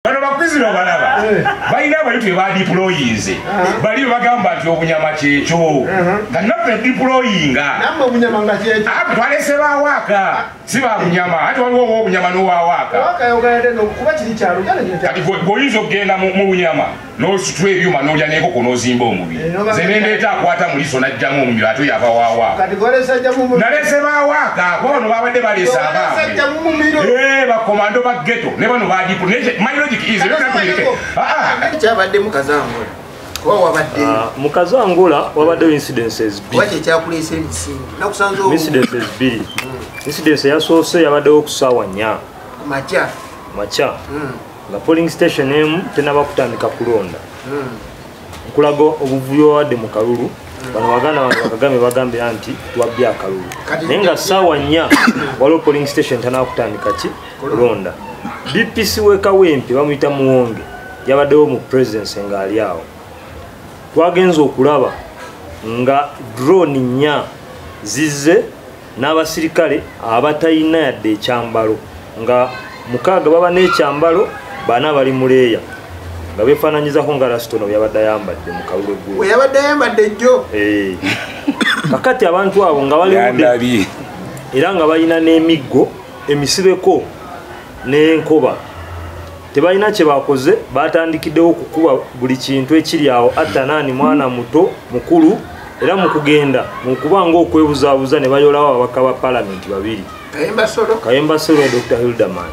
Bano bakwizira balaba. Balina abali twe badeployinze. Bali bagamba nti obunyama kyekyo. Nga naffe deployinga. Namwe obunyama nga kyekyo. Ah, twalese bawaaka. Si ba bunyama, ate waliwo obunyama n'owawaaka. Waka yogera no kuba kiri kyalo kyalo kino. Kati gwe oyinza okugenda mu bunyama n'ositula ebyuma n'olya n'enkoko n'ozimba omubiri. Nze ne ndeeta akwata mu liiso n'aggyamu omumiro ate oyo ava waawaaka. Kati gwolesajja mu mumiro. Nalese bawaaka, bono babadde baleese abaabwe. Gwolesajja mu mumiro. Bakomando ba ghetto ne bano badipo. My logic is kyabadde mu Kazangola. Kuba wabadde mu Kazangola wabaddewo incidences bbiri. Kuba kyekyakuleese emisinde. Nakusanze incidences bbiri. Incidence yasoose yabaddewo ku ssaawa 4 makya. Nga polling station emu tenaba kutandika kulonda. Nkulaga obuvuyo wadde mu kalulu. Bano baganda bange Bakagame bagambye nti twabbye akalulu. Naye nga ssaawa 4 waliwo polling station tanaba kutandika ki kulonda. DPC w'e Kawempe bamuyita Muwonge yabaddewo mu presidency ng'ali awo. Twagenze okulaba nga drone 4 zizze n'abasirikale abatalina yadde ekyambalo, nga 6 baba n'ekyambalo, 4 bali mu leeya nga beefaananyizako nga Rasitono bwe yabadde ayambadde mu kalulu eggulo. Bwe yabadde ayambadde jjo. Kakati abantu abo nga bali era nga balina n'emiggo emisibeko n'enkoba, tebalina kye bakoze, batandikiddewo okukuba buli kintu ekiri awo, atta naani mwana muto mukulu, era mu kugenda mu kuba ng'okwebuzaabuza ne bayolawo ababaka ba paalamenti 2, Kayemba Solo ne Dr. Hilderman,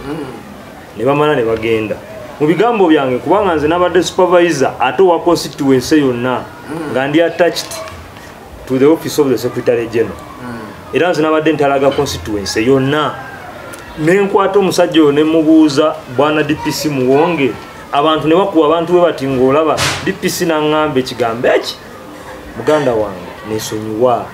ne bamala ne bagenda. Mu bigambo byange, kubanga nze nabadde supervisor ate owa constituency yonna, nga ndi attached to the office of the secretary general, era nze nabadde ntalaga constituency yonna. Nenkwata omusajja oyo ne mubuuza, bwana DPC Muwonge, abantu ne bakuwa abantu bwe bati ng'olaba DPC n'aŋŋamba ekigambo eki, muganda wange neesonyiwa.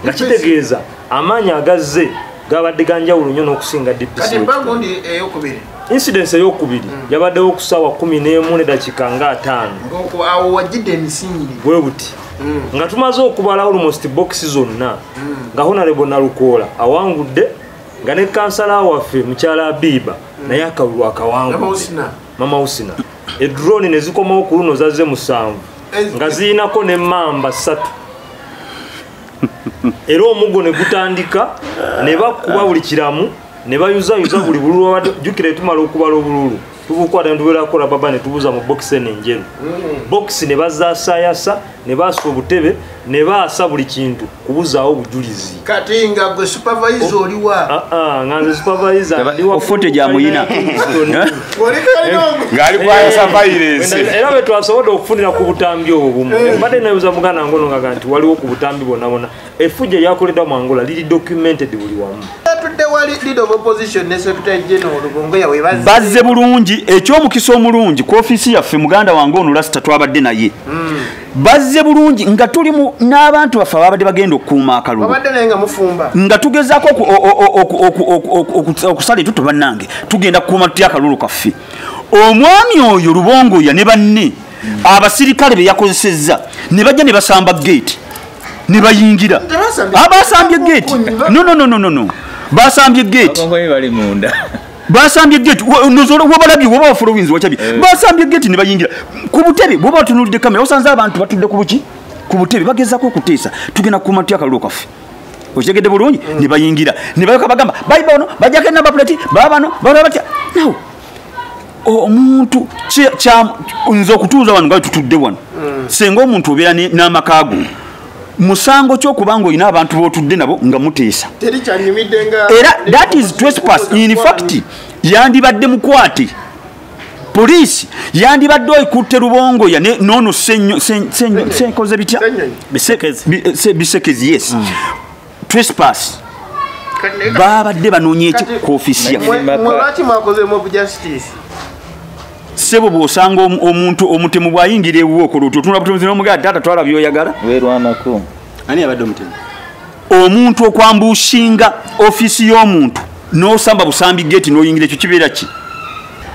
Nga kitegeeza amaanyi agazze gabadde ga njawulo nnyo n'okusinga DPC. Kati mbagundi eyokubiri. Incidence eyokubiri yabaddewo ku ssaawa 11:50. Ng'okwo awo wajjidde emisinde. Bwe buti. Nga tumaze okubala almost box zonna, nga Honorable Nalukoola awangudde, nga ne kansala waffe mukyala Abiba naye akalulu akawangudde. Mama Husina. Edrone ne zikomawo ku luno zazze 7 nga zirinako n'emmamba 3. Era omuggo ne gutandika ne bakuba buli kiramu ne bayuzayuza buli bululu. Babadde jjukira tumala okubala obululu tubukwata ne tubeerako baba ne tubuuza mu bokisi eno enjeru. Bokisi ne bazaasayasa ne baasa obutebe ne baasa buli kintu kubuzaawo obujulizi. Kati nga gwe supervisor oliwa? Nga nze supervisor ndi wa footage amuyina. Ng'ali kwayasa violence. Era bwe twasobodde okufunira ku butambi obwo bumu. Mbadde neebuuza muganda wange ono nga nti waliwo ku butambi bwonna bwonna. Effujjo eryakoleddwa mu Angola liri documented buli wamu. Atudde wali leader of opposition ne secretary general Lubongoya we bazze bulungi. Ekyomukisa omulungi ku ofiisi yaffe muganda wange ono Lasita twabadde naye. Bazze bulungi nga tuli n'abantu baffe ababadde bagenda okukuuma akalulu. Babadde naye nga mufumba. Nga tugezaako okusala etuto bannange tugenda kukuuma tutya akalulu kaffe. Omwami oyo Lubongoya ne banne abasirikale be yakozesezza ne bajja ne basamba gate ne bayingira. Abasambye gate. No. Basambye gate. Bali munda. Basambye gate nozolo wabalabye woba followings wachabi. Basambye gate ne bayingira. Ku butebe bwoba otunuulidde kamera osanze abantu batudde ku buki? Ku butebe bagezaako okuteesa tugenda kukuuma tutya akalulu kaffe. Okitegedde bulungi ne bayingira. Ne balyoka bagamba bayi bano bajjako ennamba plate baba bano batya. Now omuntu nze okutuuza wano nga tutudde wano. Singa omuntu obeera n'amaka go musango ky'okubanga olina abantu b'otudde nabo nga muteesa. Era that is trespass. In fact yandibadde mukwate. Poliisi yandibadde ekutte Lubongoya n'ono Senkoze bitya? Bisekezi, yes. Trespass. Babadde banoonya eki ku ofiisi yaffe. Lwaki mwakoze mob justice? Ssebo bw'osanga omuntu omutemu bw'ayingira ewuwo okola otyo otunula butunuzi n'omugamba taata twala by'oyagala. Weerwanako. Ani abadde omutemu? Omuntu okwambushinga ofiisi y'omuntu n'osamba busambi gate n'oyingira ekyo kibeera ki?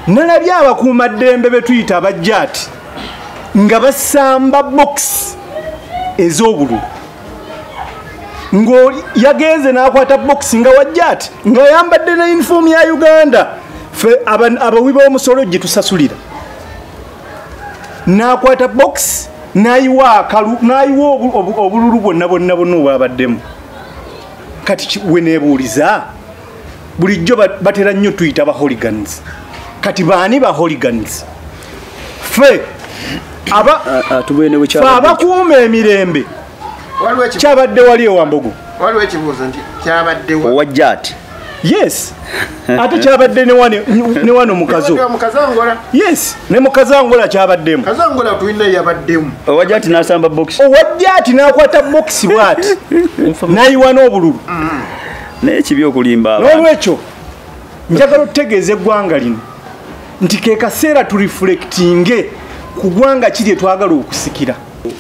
Nalabye abakuumaddembe be tuyita abajjaati nga basamba bokisi ez'obululu. Ng'oli yagenze n'akwata bokisi nga wajjaati ng'ayambadde ne yunifoomu ya Uganda. Ffe abawi b'omusolo gye tusasulira. N'akwata box n'ayiwa obululu bwonna bwonna bwonna obwabaddemu. Kati we neebuuliza bulijjo batera nnyo tuyita ba hooligans. Kati baani ba hooligans? Ffe abakuuma emirembe kyabadde wali ewambogo. Waliwo ekibuuzo nti kyabadde wa? Owa Jat. Yes. Ate kyabadde ne wano mukazo. Yes, ne mukazangola kyabaddemu. Kazangola tulina yabaddemu. Owa Jat n'asamba box. Owa Jat n'akwata box bw'ati. N'ayiwa n'obululu. Naye kibi okulimba abantu. N'olwekyo njagala otutegeeza eggwanga lino nti ke kaseera tureflectinge ku ggwanga ki lye twagala okusikira.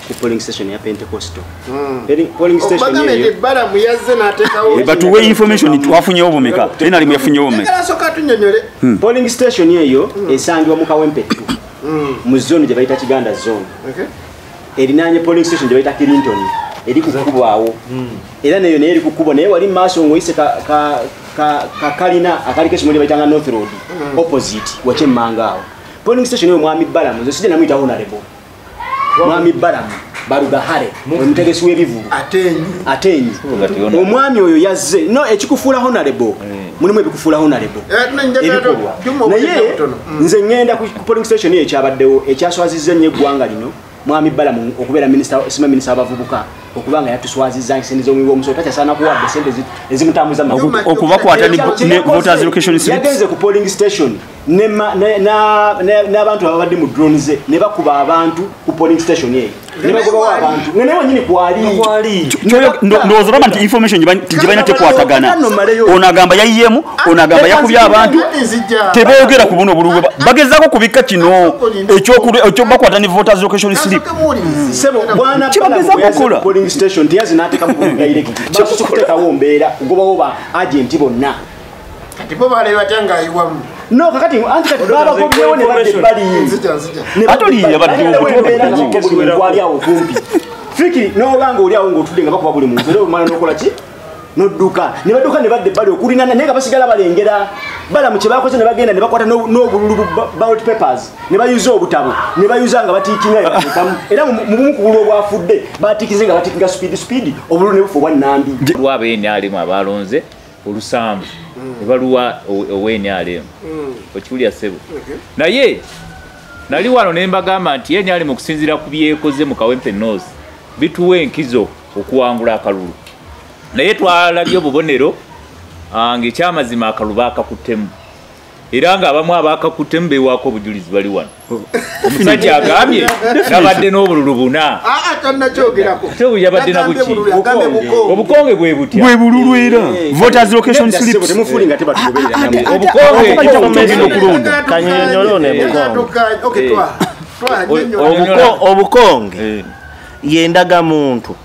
Ku polling station ya Pentecostal. Polling station eyo. Batuwe information twafunyewo bumeka. Tena limu yafunyewo bumeka. Polling station eyo esangibwa mu Kawempe 2. Mu zone gye bayita Kiganda zone. Erinaanye polling station gye bayita Clinton. Eri ku kkubo awo. Era neyo naye eri ku kkubo naye wali maaso ng'oyise ka kalina akaliko ekimuli bayitanga North Road. Opposite wakyemmanga awo. Polling station eyo Mwami Balamu nze sijja namuyita honorable. Mwami Balamu Barugahare omutegesi w'ebivvulu Atenyi omwami oyo yazze no ekikufuula honorable mulimu ebikufuula honorable naye nze ngenda ku polling station eyo ekyabaddewo ekyaswazizza ennyo eggwanga lino Mwami Balamu okubeera minisita sima minisita w'abavubuka okubanga yatuswazizza ensente z'omuwi w'omusolo takyasaana kuwadde sente ezimutambuza okubakwata ne voters location slips. Yagenze ku polling station n'abantu ababadde mu drone ze ne bakuba abantu ku polling station eyo ne bagobawo abantu nga naye wennyini kwali. Ndowooza olaba nti information gye balina tekwatagana. Ono agamba yayiyeemu, ono agamba yakubye abantu, teboogera ku buno obululu bagezaako kubikka kino ekyokubakwata ne voters location slip. Kibagezaako okukola. Polling station tiyazi n'ateeka mu direct. Basoose kuteekawo mbeera kugobawo ba agenti bonna. Kati bo balabye batya ng'ayiwamu? No, kakati anti kati babagobyewo ne badda ebbali. Ate oli yabaddewo buli awo kumpi. Fikiri n'oba ng'oli awo ng'otudde nga bakuba buli muntu era omala n'okola ki? N'odduka. Ne badduka ne badda ebbali okulinaana naye nga basigala balengera. Balamu kye bakoze ne bagenda ne bakwata n'obululu ballot papers ne bayuza obutabo ne bayuza nga batiikinga bateekamu era mu bumu ku bululu obwafudde batiikize nga batiikinga speed obululu ne bufa obwa Nnambi. Lwaba NRM abalonze olusanvu ne baluwa owa NRM. Okiwulira ssebo. Naye nali wano ne mbagamba nti NRM okusinziira ku byekoze mu Kawempe North bituwa enkizo okuwangula akalulu. Naye twalabye obubonero ng'ekyamazima akalulu baakakuttemu era ng'abamu abaakakuttemu beewaako obujulizi bali wano. Omusajja agambye nabadde n'obululu buna. Tannakyogerako. Ate yabadde na buki? Obukonge bwe butya? Bwe bululu era. Voters location slips. Temufuuli nga tebatugoberera. Obukonge. Kannyonnyole ono obukonge. Obukonge ye ndagamuntu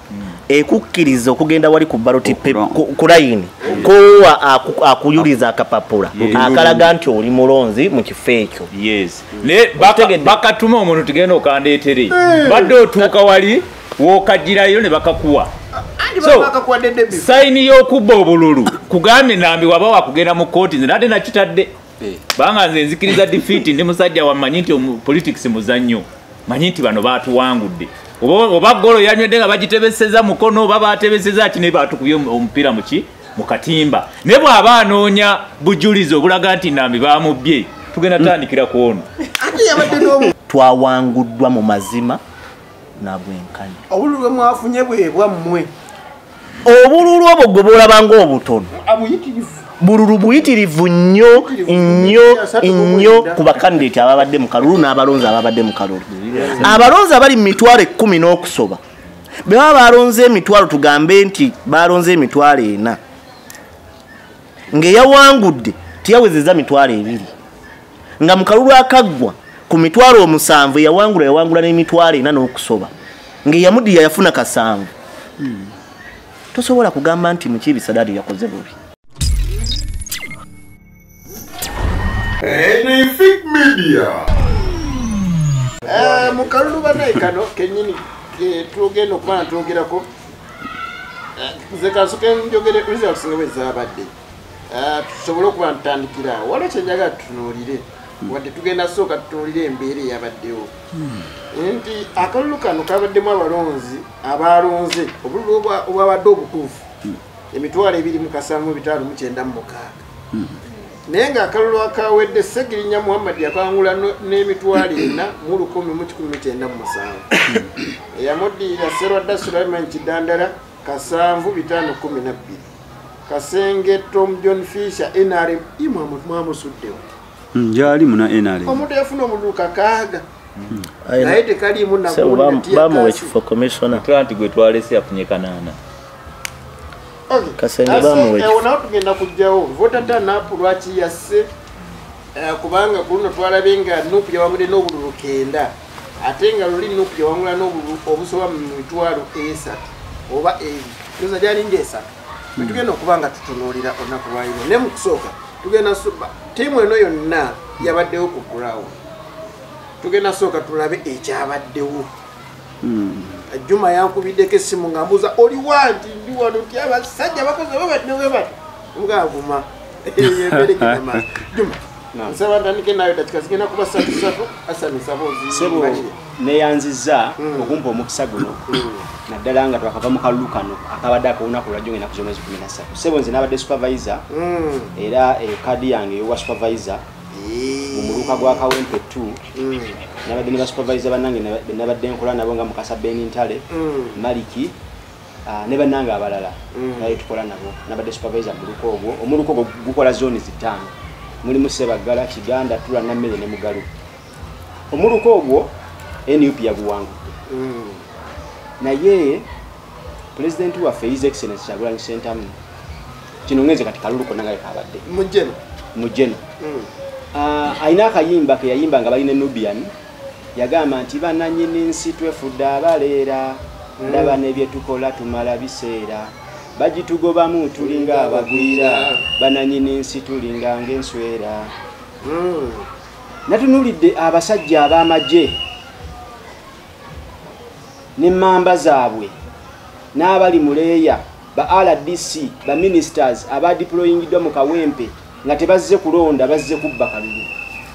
ekukkiriza okugenda wali ku ballot ku line kowa akuyuliza akapapula akalaga nti oli mulonzi mu kifo ekyo. Yes. Ne bakatuma omuntu tugenda okandeetere. Badde otuuka wali w'okagirayo ne bakakuwa. So sayini y'okubba obululu kugambye Nambi waba wakugenda mu kkooti nze nadde nakitadde. Banga nze nzikiriza defeat ndi musajja wammanyi nti politics muzannyo. Manyi nti bano baatuwangudde. Oba golo yanywedde nga bagitebeseza mukono oba baatebeseza ki ne baatukubye omupiira muki mu katimba. Naye bw'aba anoonya bujulizi obulaga nti Nambi baamubbye tugenda tandikira ku ono. Twawanguddwa mu mazima na bwenkanya. Obululu bwe mwafunye bwe bwammwe. Obululu obwo gwe bw'olaba ng'obutono bululu buyitirivu nnyo nnyo nnyo ku bakandidate ababadde mu kalulu n'abalonzi ababadde mu kalulu. Abalonzi abali mu mitwalo 10 n'okusoba bwe baba balonze emitwalo tugambe nti balonze emitwalo 4 ng'eyawangudde tiyawezezza mitwalo 2 nga mu kalulu akaggwa ku mitwalo 7 eyawangula yawangula n'emitwalo 4 n'okusoba ng'eyamuddiya yafuna 7. Tosobola kugamba nti Mukiibi Sadadi yakoze bubi. Anything Media. Mukalulu banaye kano kennyini tugenda okuba twogerako nze kansoke njogere results nga bwe zaabadde. Tusobole okuba ntandikira waliwo kyenjagala tutunuulire, wadde tugenda sooka tutunuulire embeera eyabaddewo nti akalulu kano kabaddemu abalonzi abalonze obululu obwabadde obutuufu 2,075,596, naye ng'akalulu akawedde Ssegirinya Muhammad yakangula n'4,001,197, eyamuddirira Sserwadda Sulaiman Kidandala 7,512, Kasenge Tom John Fisher NRM mwamusuddewo gyali muna NRM omuntu yafuna omululu 6 naye tekaliimu bamuwa ekifo commissioner Atlantic gwe twalese yafunye 8. Kasenge bamuwa ekifo. Nawo tugenda kujjawo voter turn-up lwaki yasse, kubanga ku luno twalabye nga NUP yawangudde n'obululu 9, ate nga luli NUP yawangula n'obululu obusoba mu 300,000 oba 2 ndoza gyalinga 3. Tugenda okuba nga tutunuulira olunaku lwaliro, naye mu kusooka tugenda ttiimu eno yonna yabaddewo ku ground, tugenda sooka tulabe ekyabaddewo. Juma yankubiddeko essimu nga mbuuza oliwa, nti ndi wano, nti abasajja bakoze babadde bwe bati, ng'avuma embeere. Juma, nsaba ntandike nayo, dakika zigenda kuba 3 Hassan nsaba ozimalire. Neyanzizza okumpa omukisa guno, naddala nga twakava mu kalulu kano akabadde ak'olunaku lwajjo ng'ennaku z'omwezi 13. Ssebo nze nabadde supervisor, era kaadi yange ey'obwa supervisor mu muluka gwa Kawempe 2, nabadde ne ba supervisor bannange be nabadde nkola nabo nga Mukasa Ben Ntale, Maliki, ne bannange abalala naye tukola nabo. Nabadde supervisor mu muluka ogwo. Omuluka ogwo gukola zooni 5, mulimu Ssebaggala, Kiganda, Ttula, Nammere ne Mugalu. Omuluka ogwo NUP yaguwangudde, naye pulezidenti waffe His Excellency Kyagulanyi Ssentamu, kino ngenze kati kalulu konna nga kabadde mujeno, alina akayimba ke yayimba nga balina Nubian, yagamba nti bannannyini nsi twefudde abaleera, ndaba ne bye tukola tumala biseera, bagitugobamu tulinga abagwira, bannannyini nsi tulinga ng'enswera. Natunuulidde abasajja ab'amagye n'emmamba zaabwe n'abali mu leeya ba RDC, ba ministers abadeployingiddwa mu Kawempe nga tebazze kulonda, bazze kubba kalulu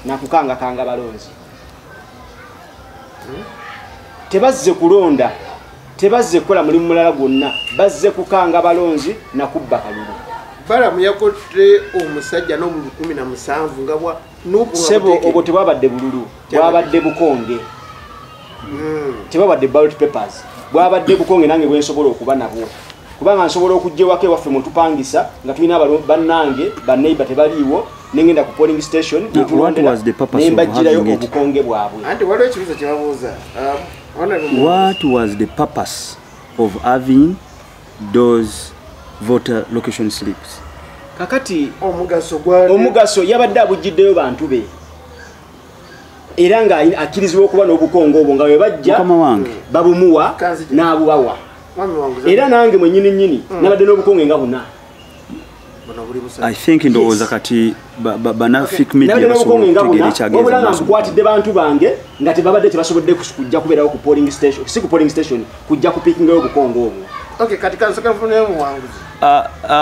nakukangakanga balonzi. Tebazze kulonda, tebazze kukola mulimu mulala gwonna, bazze kukanga balonzi nakubba kalulu. Balamu yakutte omusajja n'obululu 17 nga bwa NUP. Ssebo obwo tebwabadde bululu, bwabadde bukonge. Tebwabadde ballot papers, bwabadde bukonge nange bwe nsobola okuba nabwo, kubanga nsobola okujja ewaka ewaffe mu tupangisa nga tulina bannange banneighbor tebaliiwo, nengenda ku polling station nembagirayo obukonge bwabwe. Anti waliwo ekibuuzo kye babuuza. What was the purpose of having those voter location slips? Kakati omugaso yabadde abugiddeyo bantu be, era nga akkirizibwa okuba n'obukonge obwo nga bwe bajja babumuwa n'abubawa. Era nange mwennyini nnyini nabadde n'obukonge nga buna. I think ndowooza kati banafik media basobola okutegeera ekyagenze. Wabula nga nkwatidde bantu bange nga tebabadde tebasobodde kujja kubeerawo ku polling station, si ku polling station, kujja kupiikingayo obukonge obwo. Okay, kati kansooka nfuneyo omuwanguzi.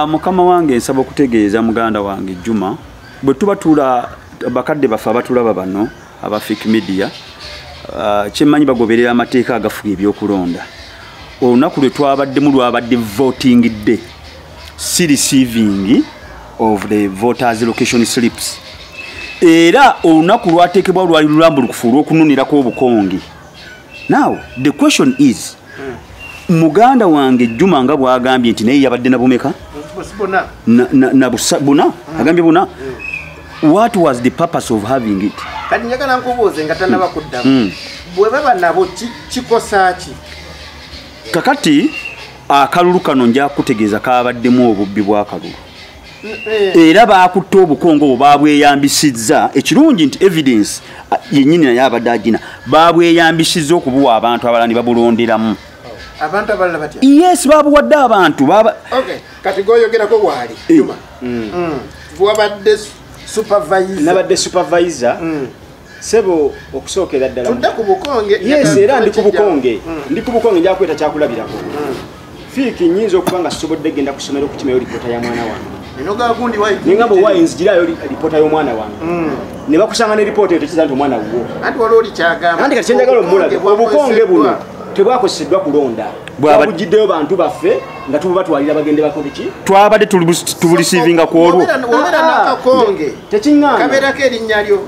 Mukama wange nsaba okutegeeza muganda wange Juma, bwe tuba tula bakadde baffe abatulaba bano aba fake media, kyemmanyi bagoberera amateeka agafuga ebyokulonda. Olunaku lwe twabaddemu lwabadde voting day, si receiving of the voters location slips. Era olunaku lwateekebwa lwali lulambulukufu olw'okununirako obukonge. Now the question is, muganda wange Juma nga bw'agambye nti naye yabadde na bumeka? Buna? Agambye buna? What was the purpose of having it? Kati njagala nkubuuze nga tannaba kuddamu. Bwe baba nabo kikosa ki? Kakati akalulu kano nja kutegeeza kabaddemu obubbi bw'akalulu. Era baakutte obukongo obwo baabweyambisizza. Ekirungi nti evidence yennyini naye abadde agina, baabweyambisizza okubuwa abantu abalala ne babulonderamu. Abantu abalala batya? Yes, babuwadde abantu. Okay, kati gw'oyogerako bw'ali Juma. Bwabadde supervisor. Nabadde supervisor. Sebo okusookera ddala. Tudda ku bukonge. Yes, era ndi ku bukonge. Ndi ku bukonge nja kweta kyakulabirako. Fiiki nnyinza okuba nga sisobodde genda ku ssomero okukimayo lipoota ya mwana wange. Nengamba owaye nzigirayo lipoota y'omwana wange. Ne bakusanga ne lipoota eyo tekiza nti omwana wuwo. Anti waliwo oli kyagamba. Anti kati kyenjagala omulabe obukonge buno tebwakoseddwa kulonda. Bwabujjiddeyo bantu baffe nga tububatwalira bagende bakole ki? Twabadde tubulisiivinga ku olwo. Wobeera n'akakonge tekiŋŋaana. Kabeerako erinnya lyo.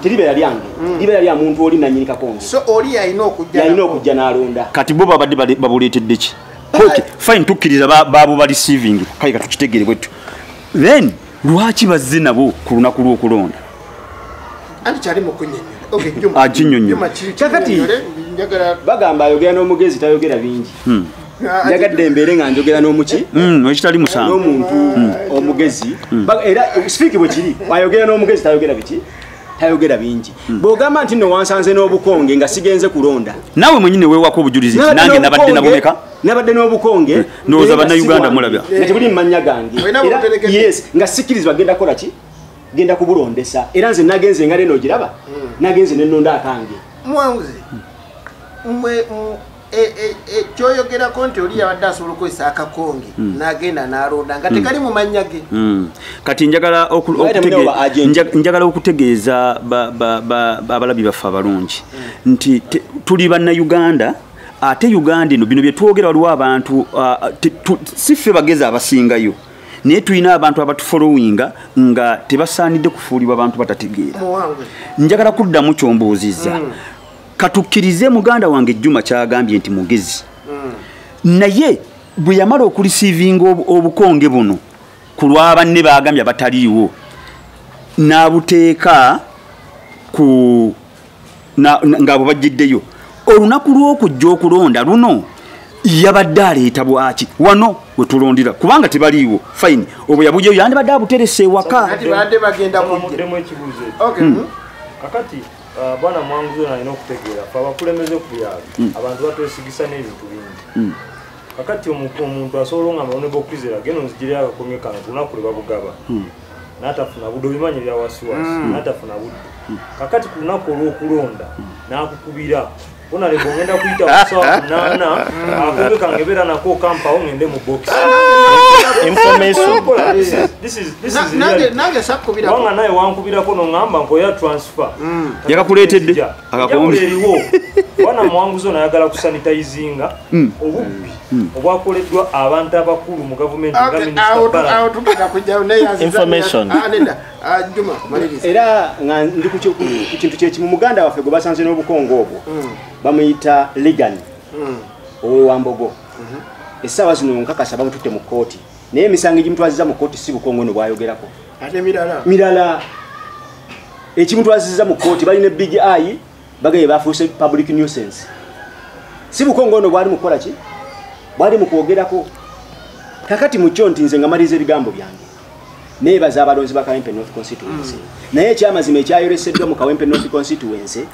Teribeera lyange. Libeera lya muntu oli nannyini kakonge. So oli yalina okujja. Yalina okujja n'alonda. Kati bo babadde babuleetedde ki? Okay, fine, tukkiriza baabo ba receiving. Kale katukitegere bwetyo. Then lwaki bazze nabo ku lunaku lw'okulonda? Anti kyali mu kunnyonnyola. Okay, Juma. Akinnyonnyola. Kakati bagamba ayogera n'omugezi tayogera bingi. Njagadde embeere nga njogera n'omuki? Ekitali musango. N'omuntu omugezi. Era speak bwe kiri, ayogera n'omugezi tayogera biki? Tayogera bingi. Bw'ogamba nti nno wansanze n'obukonge nga sigenze kulonda. Naawe mwennyini weewako obujulizi nange nabadde nabumeka? Nabadde n'obukonge. Ndowooza Bannayuganda mulabya. Nga tebuli mu mannya gange. Yes, nga sikkirizibwa genda kukola ki? Genda kubulondesa. Era nze nagenze nga leno ogiraba? Nagenze ne nnonda akange. Mwanguzi. Mwe kyoyogerako nti oli yabadde asobola okukozesa akakonge n'agenda n'alonda nga tekali mu mannya ge. Kati njagala okutegeeza abalabi baffe abalungi nti tuli Bannayuganda ate Uganda eno bino bye twogera waliwo abantu si ffe bagezi abasingayo naye tulina abantu abatufollowinga nga tebasaanidde kufuulibwa abantu batategeera. Njagala kuddamu ky'ombuuzizza. Katukkirize muganda wange Juma kyagambye nti mugezi. Naye bwe yamala okulisiivinga obukonge buno ku lwa banne baagambye abataliiwo n'abuteeka ku nga bwe bajjiddeyo olunaku lw'okujja okulonda luno yabadde aleeta bwaki wano we tulondera kubanga tebaliiwo fine obwo yabujjeyo yandibadde abuterese ewaka. Kakati bwana Mwanguzi ono alina okutegeera ffe abakulembeze ku byalo abantu batwesigisa n'ebintu bingi. Kakati omuntu asobola ongamba Honorable Kwizera genda onzigireyo akakonge kano ku lunaku lwe babugaba n'atafuna budde obimanyi ebya wasiwasi n'atafuna budde. Kakati ku lunaku olw'okulonda n'akukubira Honorable ngenda kuyita ku ssaawa 8 akakonge kange beera nako kampawo ngende mu box. Information. This is nange sakubirako. Wanga naye wankubirako n'ongamba nkoya transfer. Yakakuleetedde akakonge. Eriwo. Bwana Mwanguzi ono ayagala kusanitizinga obubbi obwakoleddwa abantu abakulu mu gavumenti nga Minisita Balaam. Information. Juma, maliriza. Era nga ndi ku kintu kyekimu muganda waffe gwe basanze n'obukonge obwo bamuyita Ligan ow'Ewambogo. Essaawa zino nkakasa bamututte mu kkooti naye emisango egimutwazizza mu kkooti si bukonge ono bw'ayogerako. Ate mirala? Mirala. Ekimutwazizza mu kkooti balina big eye bagaye bafuuse public nuisance. Si bukonge ono bwali mu kukola ki? Bwali mu kwogerako. Kakati mu kyo nti nze nga maliriza ebigambo byange. Neebaza abalonzi ba Kawempe North Constituency. Naye ekyamazima ekyayoleseddwa mu Kawempe North Constituency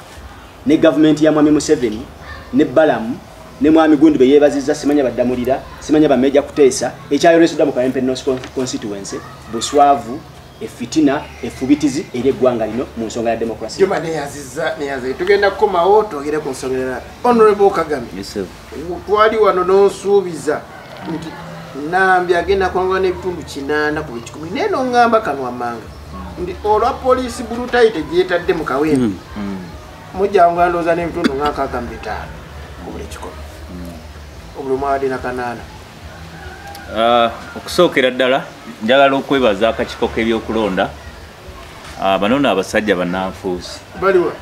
ne gavumenti ya Mwami Museveni ne Balamu ne Mwami Gundi be yeebazizza simanya baddamulira simanya bameja kuteesa ekyayoleseddwa mu Kawempe North Constituency buswavu efitina efubitizi eri eggwanga lino mu nsonga ya democracy. Juma neyaziza neyaziza tugenda kukomawo twogere ku nsonga endala. Honorable Kagame. Yes sir. Twali wano n'onsuubiza nti Nambi agenda kwangula n'ebitundu 8 ku 10 naye n'ongamba kano amanga nti olwa poliisi brutality gyetadde mu Kawempe mujja nga ndowooza n'ebitundu nga 65 ku buli 100 obuli mwabadde na 8. Okusookera ddala njagala okwebaza akakiiko k'ebyokulonda. Bano nno abasajja bannanfuusi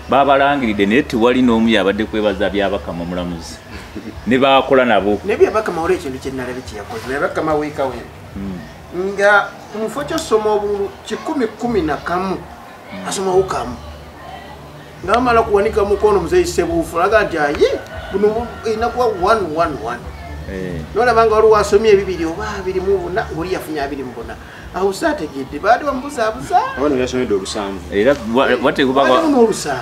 babalangiridde naye tewali n'omu yabadde kwebaza Byabakama omulamuzi ne baakola nabo. Naye Byabakama waliwo ekintu kye nnalabye kye yakoze. Byabakama w'e Kawempe nga mu kifo ky'osoma obululu 111 asomawo kamu nga bamala kuwanika mukono muzeeyi Ssebuufu alaga nti aye buno erina kuba 111. Nolaba nga waliwo asomye 2 oba 24 ng'oli yafunye 24. Awo saategedde baadde bamubuzaabuza. Abano yasomedde olusanvu. Era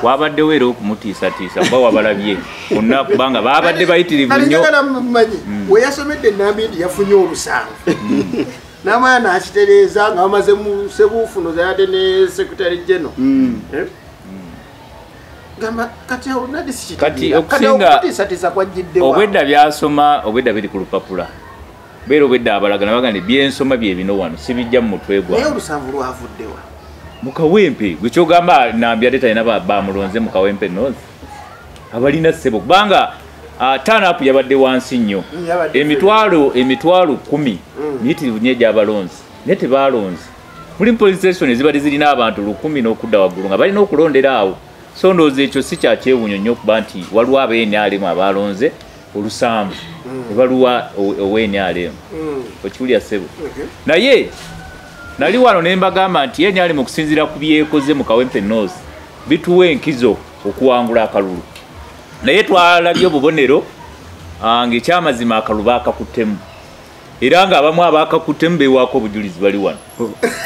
wabaddewo era okumutiisatiisa kuba wabalabye bonna kubanga baabadde bayitirivu nnyo. Njagala mumanyi we yasomedde Nambi nti yafunye olusanvu. N'amala n'akitereeza nga bamaze mu Ssebuufu noza yadde ne Secretary General. Gamba kati awo nadi Kati okusinga obwedda byasoma obwedda biri ku lupapula Beera obwedda abalagana bagamba byensoma bye bino wano sibijja mu mutwe gwange. Naye olusanvu lwavuddewa mu Kawempe. Gwe kyogamba Nambi ate talina bamulonze mu Kawempe North abalina ssebo, kubanga turn up yabadde wansi nnyo, emitwalo 10 miyitirivu nnyo egy'abalonzi, naye tebalonze. Muli police station ezibadde zirina abantu 1000 n'okudda waggulu nga balina okulondera awo. So ndowooza ekyo si kya kyewuunyo nnyo okuba nti waliwo aba NRM abalonze olusanvu ne baluwa owa NRM. Okiwulira ssebo? Naye nali wano ne mbagamba nti NRM okusinziira ku byekoze mu Kawempe North bituwa enkizo okuwangula akalulu. Naye twalabye obubonero ng'ekyamazima akalulu baakakuttemu, era ng'abamu abaakakuttemu beewaako obujulizi bali wano.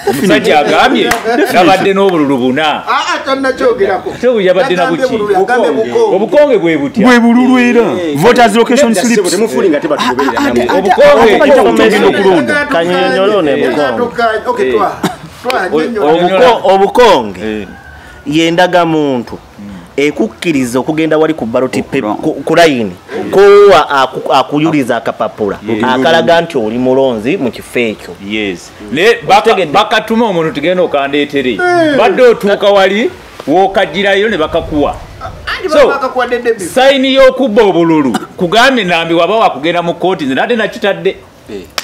Omusajja agambye nabadde n'obululu buna. Tannakyogerako. Yabadde na buki? Obukonge bwe butya? Bwe bululu era. Voters location slips. Temufulinga tebatugoberera. Obukonge kanyonyolo ne bukonge. Obukonge yendaga muntu ekukkiriza okugenda wali ku ballot paper ku line kowa akuyuliza akapapula akalaga nti oli mulonzi mu kifo ekyo. Yes. Ne bakatuma omuntu tugenda okandeetere, badde otuuka wali wokagirayo ne bakakuwa. So sayini y'okubba obululu kugambye Nambi waba wakugenda mu kooti, nze nadde nakitadde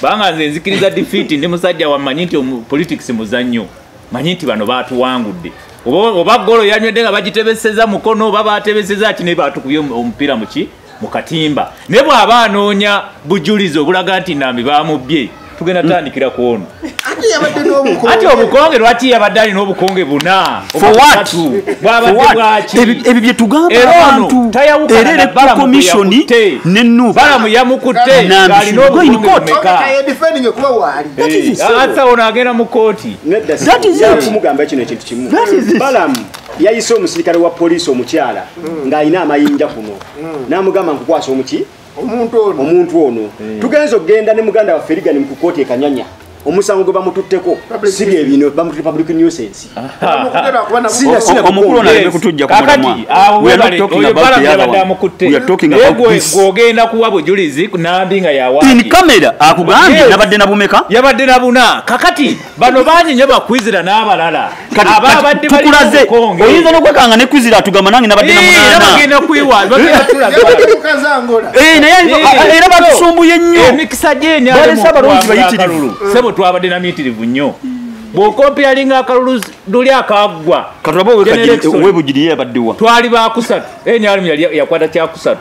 banga nze nzikiriza defeat, ndi musajja wamanyi nti politics muzannyo, manyi nti bano baatuwangudde. Oba golo yanywedde nga bagitebeseza mukono oba batebeseza ki ne batukubye omupiira muki mu katimba. Naye bw'aba anoonya bujulizi obulaga nti Nambi bamubbye, tugenda tandikira ku ono. Ate obukonge lwaki yabadde alina obukonge buna? For what? Ebyo bye tugamba abantu. Era Electoral Commission ne NUP. Balamu yamukutte ng'alina obukonge bumeka. Asa ono agenda mu kooti. That is it. Kumugamba kino ekintu kimu. Balamu yayise omusirikale wa poliisi omukyala ng'alina amayinja kuno. N'amugamba nkukwasa omuki? Omuntu ono. Tugenze okugenda ne muganda waffe Reagan mu kooti e Kanyanya. Omusango gwe bamututteko si bye bino, bamututte public nuisance. Omukulu ono aleme kutujja ku mulamwa. We are not talking about the other one. We are talking about this. Gw'ogenda kuwa bujulizi Nambi nga yawaaki. In camera akugambye nabadde na bumeka? Yabadde na buna. Kakati bano bangi nnyo bakwizira n'abalala. Ababadde bali tukulaze. Oyinza n'okwekanga ne kwizira atugamba nange nabadde na munaana. Era bagenda kwiwa, bagenda tulaga. Naye era batusumbuye nnyo. Emikisa gy'ennyalo Balese abalonzi bayitirivu. Sebo twabadde na miyitirivu nnyo. Bw'okompeyalinga akalulu luli akaggwa. Katulabe ow'ebugiri ye yabadde wa? Twali baakusatu. NRM yali yakwata kyakusatu.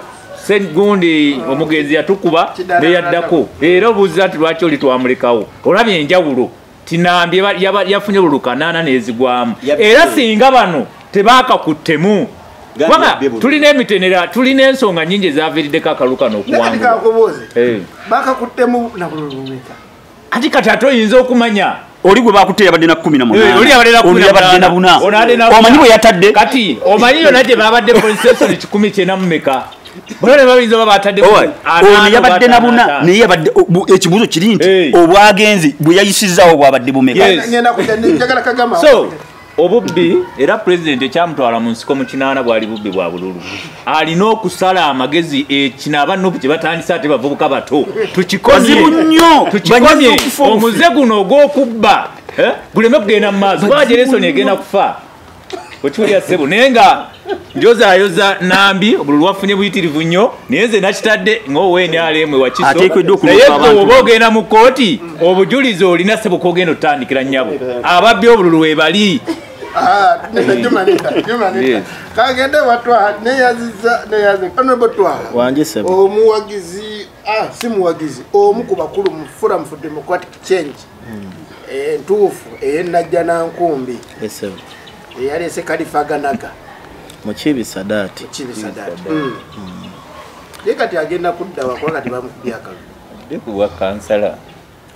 Gundi omugenzi yatukuba neyaddako. Era obuuza nti lwaki oli twamulekawo. Olabye enjawulo. Tinambi yafunye obululu 8 n'ezigwamu. Era singa bano tebaakakuttemu. Kubanga tulina emitenera, tulina ensonga nnyingi ezaaviiriddeko akalulu kano okuwangula. Baakakuttemu na bululu bumeka? Ati kati ate oyinza okumanya oli gwe bakutte yabadde na 18, oli yabadde na 14, omanyi bwe yatadde kati omanyi yonna gye babadde police station 194 bonna ne bayinza oba batadde ono yabadde na buna, naye yabadde ekibuuzo kiri nti obwagenzi bwe yayisizaawo bwabadde bumeka. So obubbi era president ekyamutwala mu nsiko mu 8 bwali bubbi bwa bululu. Alina okusala amagezi ekino aba NUP kye batandise ate bavubuka bato. Tukikomye nnyo, tukikomye omuze guno ogw'okubba guleme kugenda mu maaso. Kuba Generation egenda kufa. Okiwulira ssebo, naye nga njozaayoza Nambi obululu wafunye buyitirivu nnyo, naye nze nakitadde ng'owa NRM Wakiso. Naye bw'oba ogenda mu kkooti obujulizi olina ssebo kw'ogenda otandikira nnyabo. Ababbi obululu we bali. Kagende watwa neyaziza neyaze honorable Twaha omuwagizi si muwagizi omu ku bakulu mu Forum for Democratic Change entuufu ey'Ennajja Nankumbi eyaleese Kalifaganaga Mukibi Sadat. Mukibi Sadat. Ye kati agenda kudda wakuba kati bamukubye akalulu. Adde kuwa kansala.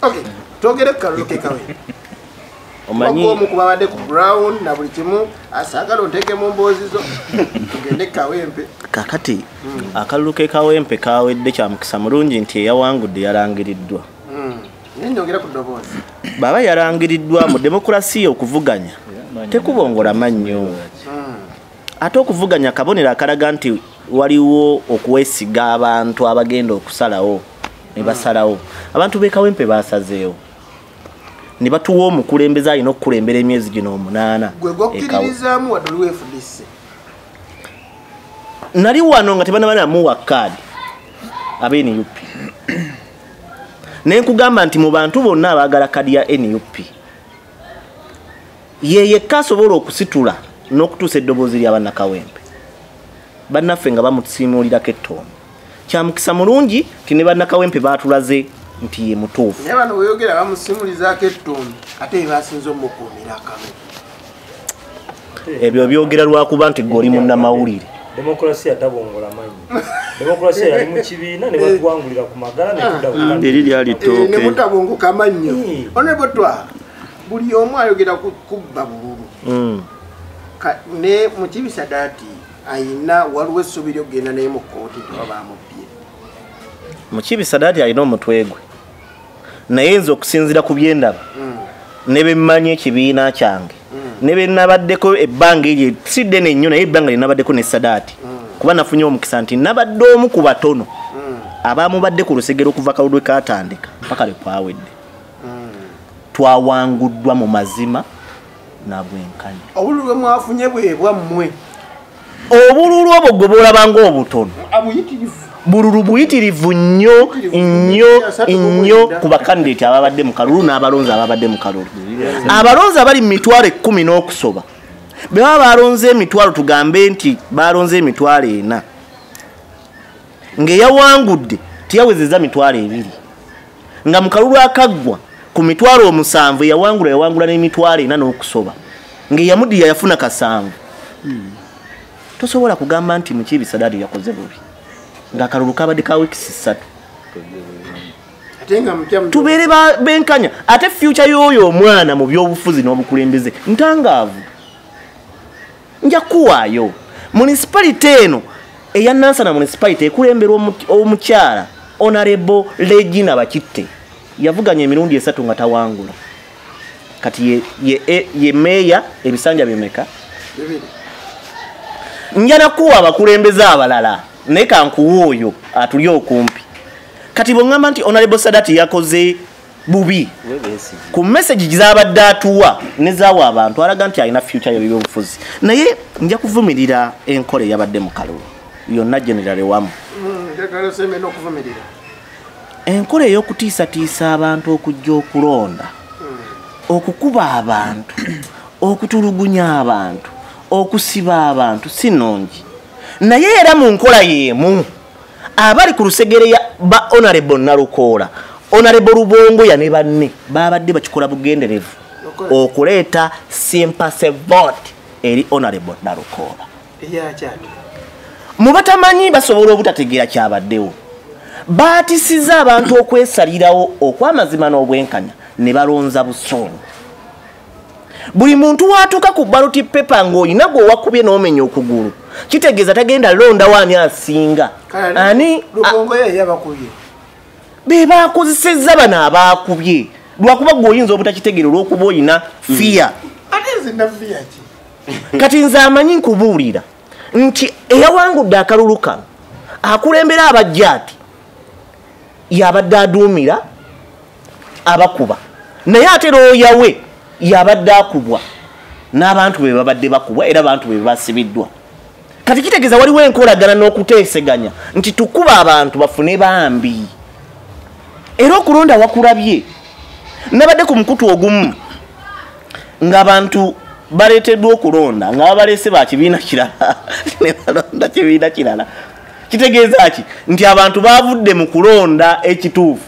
Okay, twogere ku kalulu ke Kawempe. Omanyi omu ku babadde ku Brown na buli kimu asaagala onteekemu mboozi zo tugende Kawempe. Kakati akalulu ke Kawempe kawedde kya mukisa mulungi nti eyawangudde yalangiriddwa. Nnyongera ku ddoboozi. Baba yalangiriddwa mu demokulasiya okuvuganya tekubongola mannyo. Ate okuvuganya kabonero akalaga nti waliwo okwesiga abantu abagenda okusalawo. Ne basalawo. Abantu b'e Kawempe basazeewo. Ne batuwa omukulembeze alina okukulembera emyezi gino 8. Gwe gwokkiririzaamu wadde oli FDC. Nali wano nga tebannaba kaadi abe NUP. Ne nkugamba nti mu bantu bonna abaagala kaadi ya NUP ye yekka asobola okusitula n'okutuusa eddoboozi lya bannakawempe. Bannaffe nga bamusiimuulirako ettono. Kyamukisa mulungi nti ne bannakawempe baatulaze nti ye mutuufu. Naye bano weeyogera bamusiimulizaako ettono ate basinze omukuumira akalulu. Ebyo byogera lwakuba nti ggwe oli munnamawulire. Demokrasiya tabongola manyi. Demokrasiya yali mu kibiina ne batuwangulira ku magala ne tudda ku Eri lyali ttooke. Ne mutabongoka amannyo. Honorable Twaha, buli omu ayogera ku kubba bululu. Ne Mukiibi Sadat ayina waliwo essuubi ly'okugenda naye mu kkooti nti oba bamubbye. Mukiibi Sadat alina omutwe gwe. Naye nze okusinziira ku byendaba ne bwe mmanyi ekibiina kyange ne bwe nabaddeko ebbanga eryo si ddene nnyo naye ebbanga lye nabaddeko ne Sadat kuba nafunye omukisa nti nabadde omu ku batono abamubadde ku lusegere okuva kalulu lwe kaatandika paka lwe kwawedde. Twawanguddwa mu mazima na bwenkanya. Obululu bwe mwafunye bwe bwammwe. Obululu obwo gwe bw'olaba ng'obutono bululu buyitirivu nnyo nnyo nnyo ku bakandidate ababadde mu kalulu n'abalonzi ababadde mu kalulu. Abalonzi abali mu mitwalo 10 n'okusoba bwe baba balonze emitwalo tugambe nti balonze emitwalo 4 ng'eyawangudde tiyawezezza mitwalo 2 nga mu kalulu akaggwa ku mitwalo 7 yawangula n'emitwalo 4 n'okusoba ng'eyamuddiya yafuna 7. Tosobola kugamba nti Mukiibi Sadat yakoze bubi ng'akalulu kabadde ka weeks 3. Tubeere benkanya ate future y'oyo omwana mu byobufuzi n'obukulembeze ntangaavu. Nja kuwaayo municipality eno eya Nansana municipality ekulemberwa omukyala Honorable Regina Bakitte yavuganya emirundi 3 nga tawangula. Kati ye meeya ebisanja bimeka? Njana kuwa abakulembeze abalala naye kankuwa oyo atuli okumpi. Kati bw'ongamba nti Honorable Sadat yakoze bubi ku message z'abadde atuwa ne zaawa abantu alaga nti alina future y'ebyobufuzi. Naye nja kuvumirira enkola eyabadde mu kalulu yonna generally wamu. Enkola ey'okutiisatiisa abantu okujja okulonda, okukuba abantu, okutulugunya abantu, okusiba abantu si nnungi. Naye era mu nkola y'emu abali ku lusegere ba Honorable Nalukoola, Honorable Rubongoya ne banne babadde bakikola bugenderevu okuleeta sympathy vote eri Honorable Nalukoola. Mu batamanyi basobola obutategeera kyabaddewo. Baatisiza abantu okwesalirawo okw'amazima n'obwenkanya ne balonza busungu. Buli muntu watuuka ku ballot paper ng'olina gwe wakubye n'omenya okugulu kitegeeza tagenda londa wani asinga. Ani Rubongoya yabakubye? Be bakozesezza bano abaakubye lwakuba gwe oyinza obutakitegeera olw'okuba oyina fear. Ate nze na fear ki? Kati nze amanyi nkubuulira nti eyawangudde akalulu kano akulembera abajjaati yabadde aduumira abakuba naye ate looya we yabadde akubwa n'abantu be babadde bakubwa era abantu be basibiddwa. Kati kitegeeza waliwo enkolagana n'okuteeseganya nti tukuba abantu bafune bambi. Era okulonda wakulabye. Nabadde ku mukutu ogumu ng'abantu baleeteddwa okulonda nga babaleese ba kibiina kirala ne balonda kibiina kirala. Kitegeeza ki? Nti abantu bavudde mu kulonda ekituufu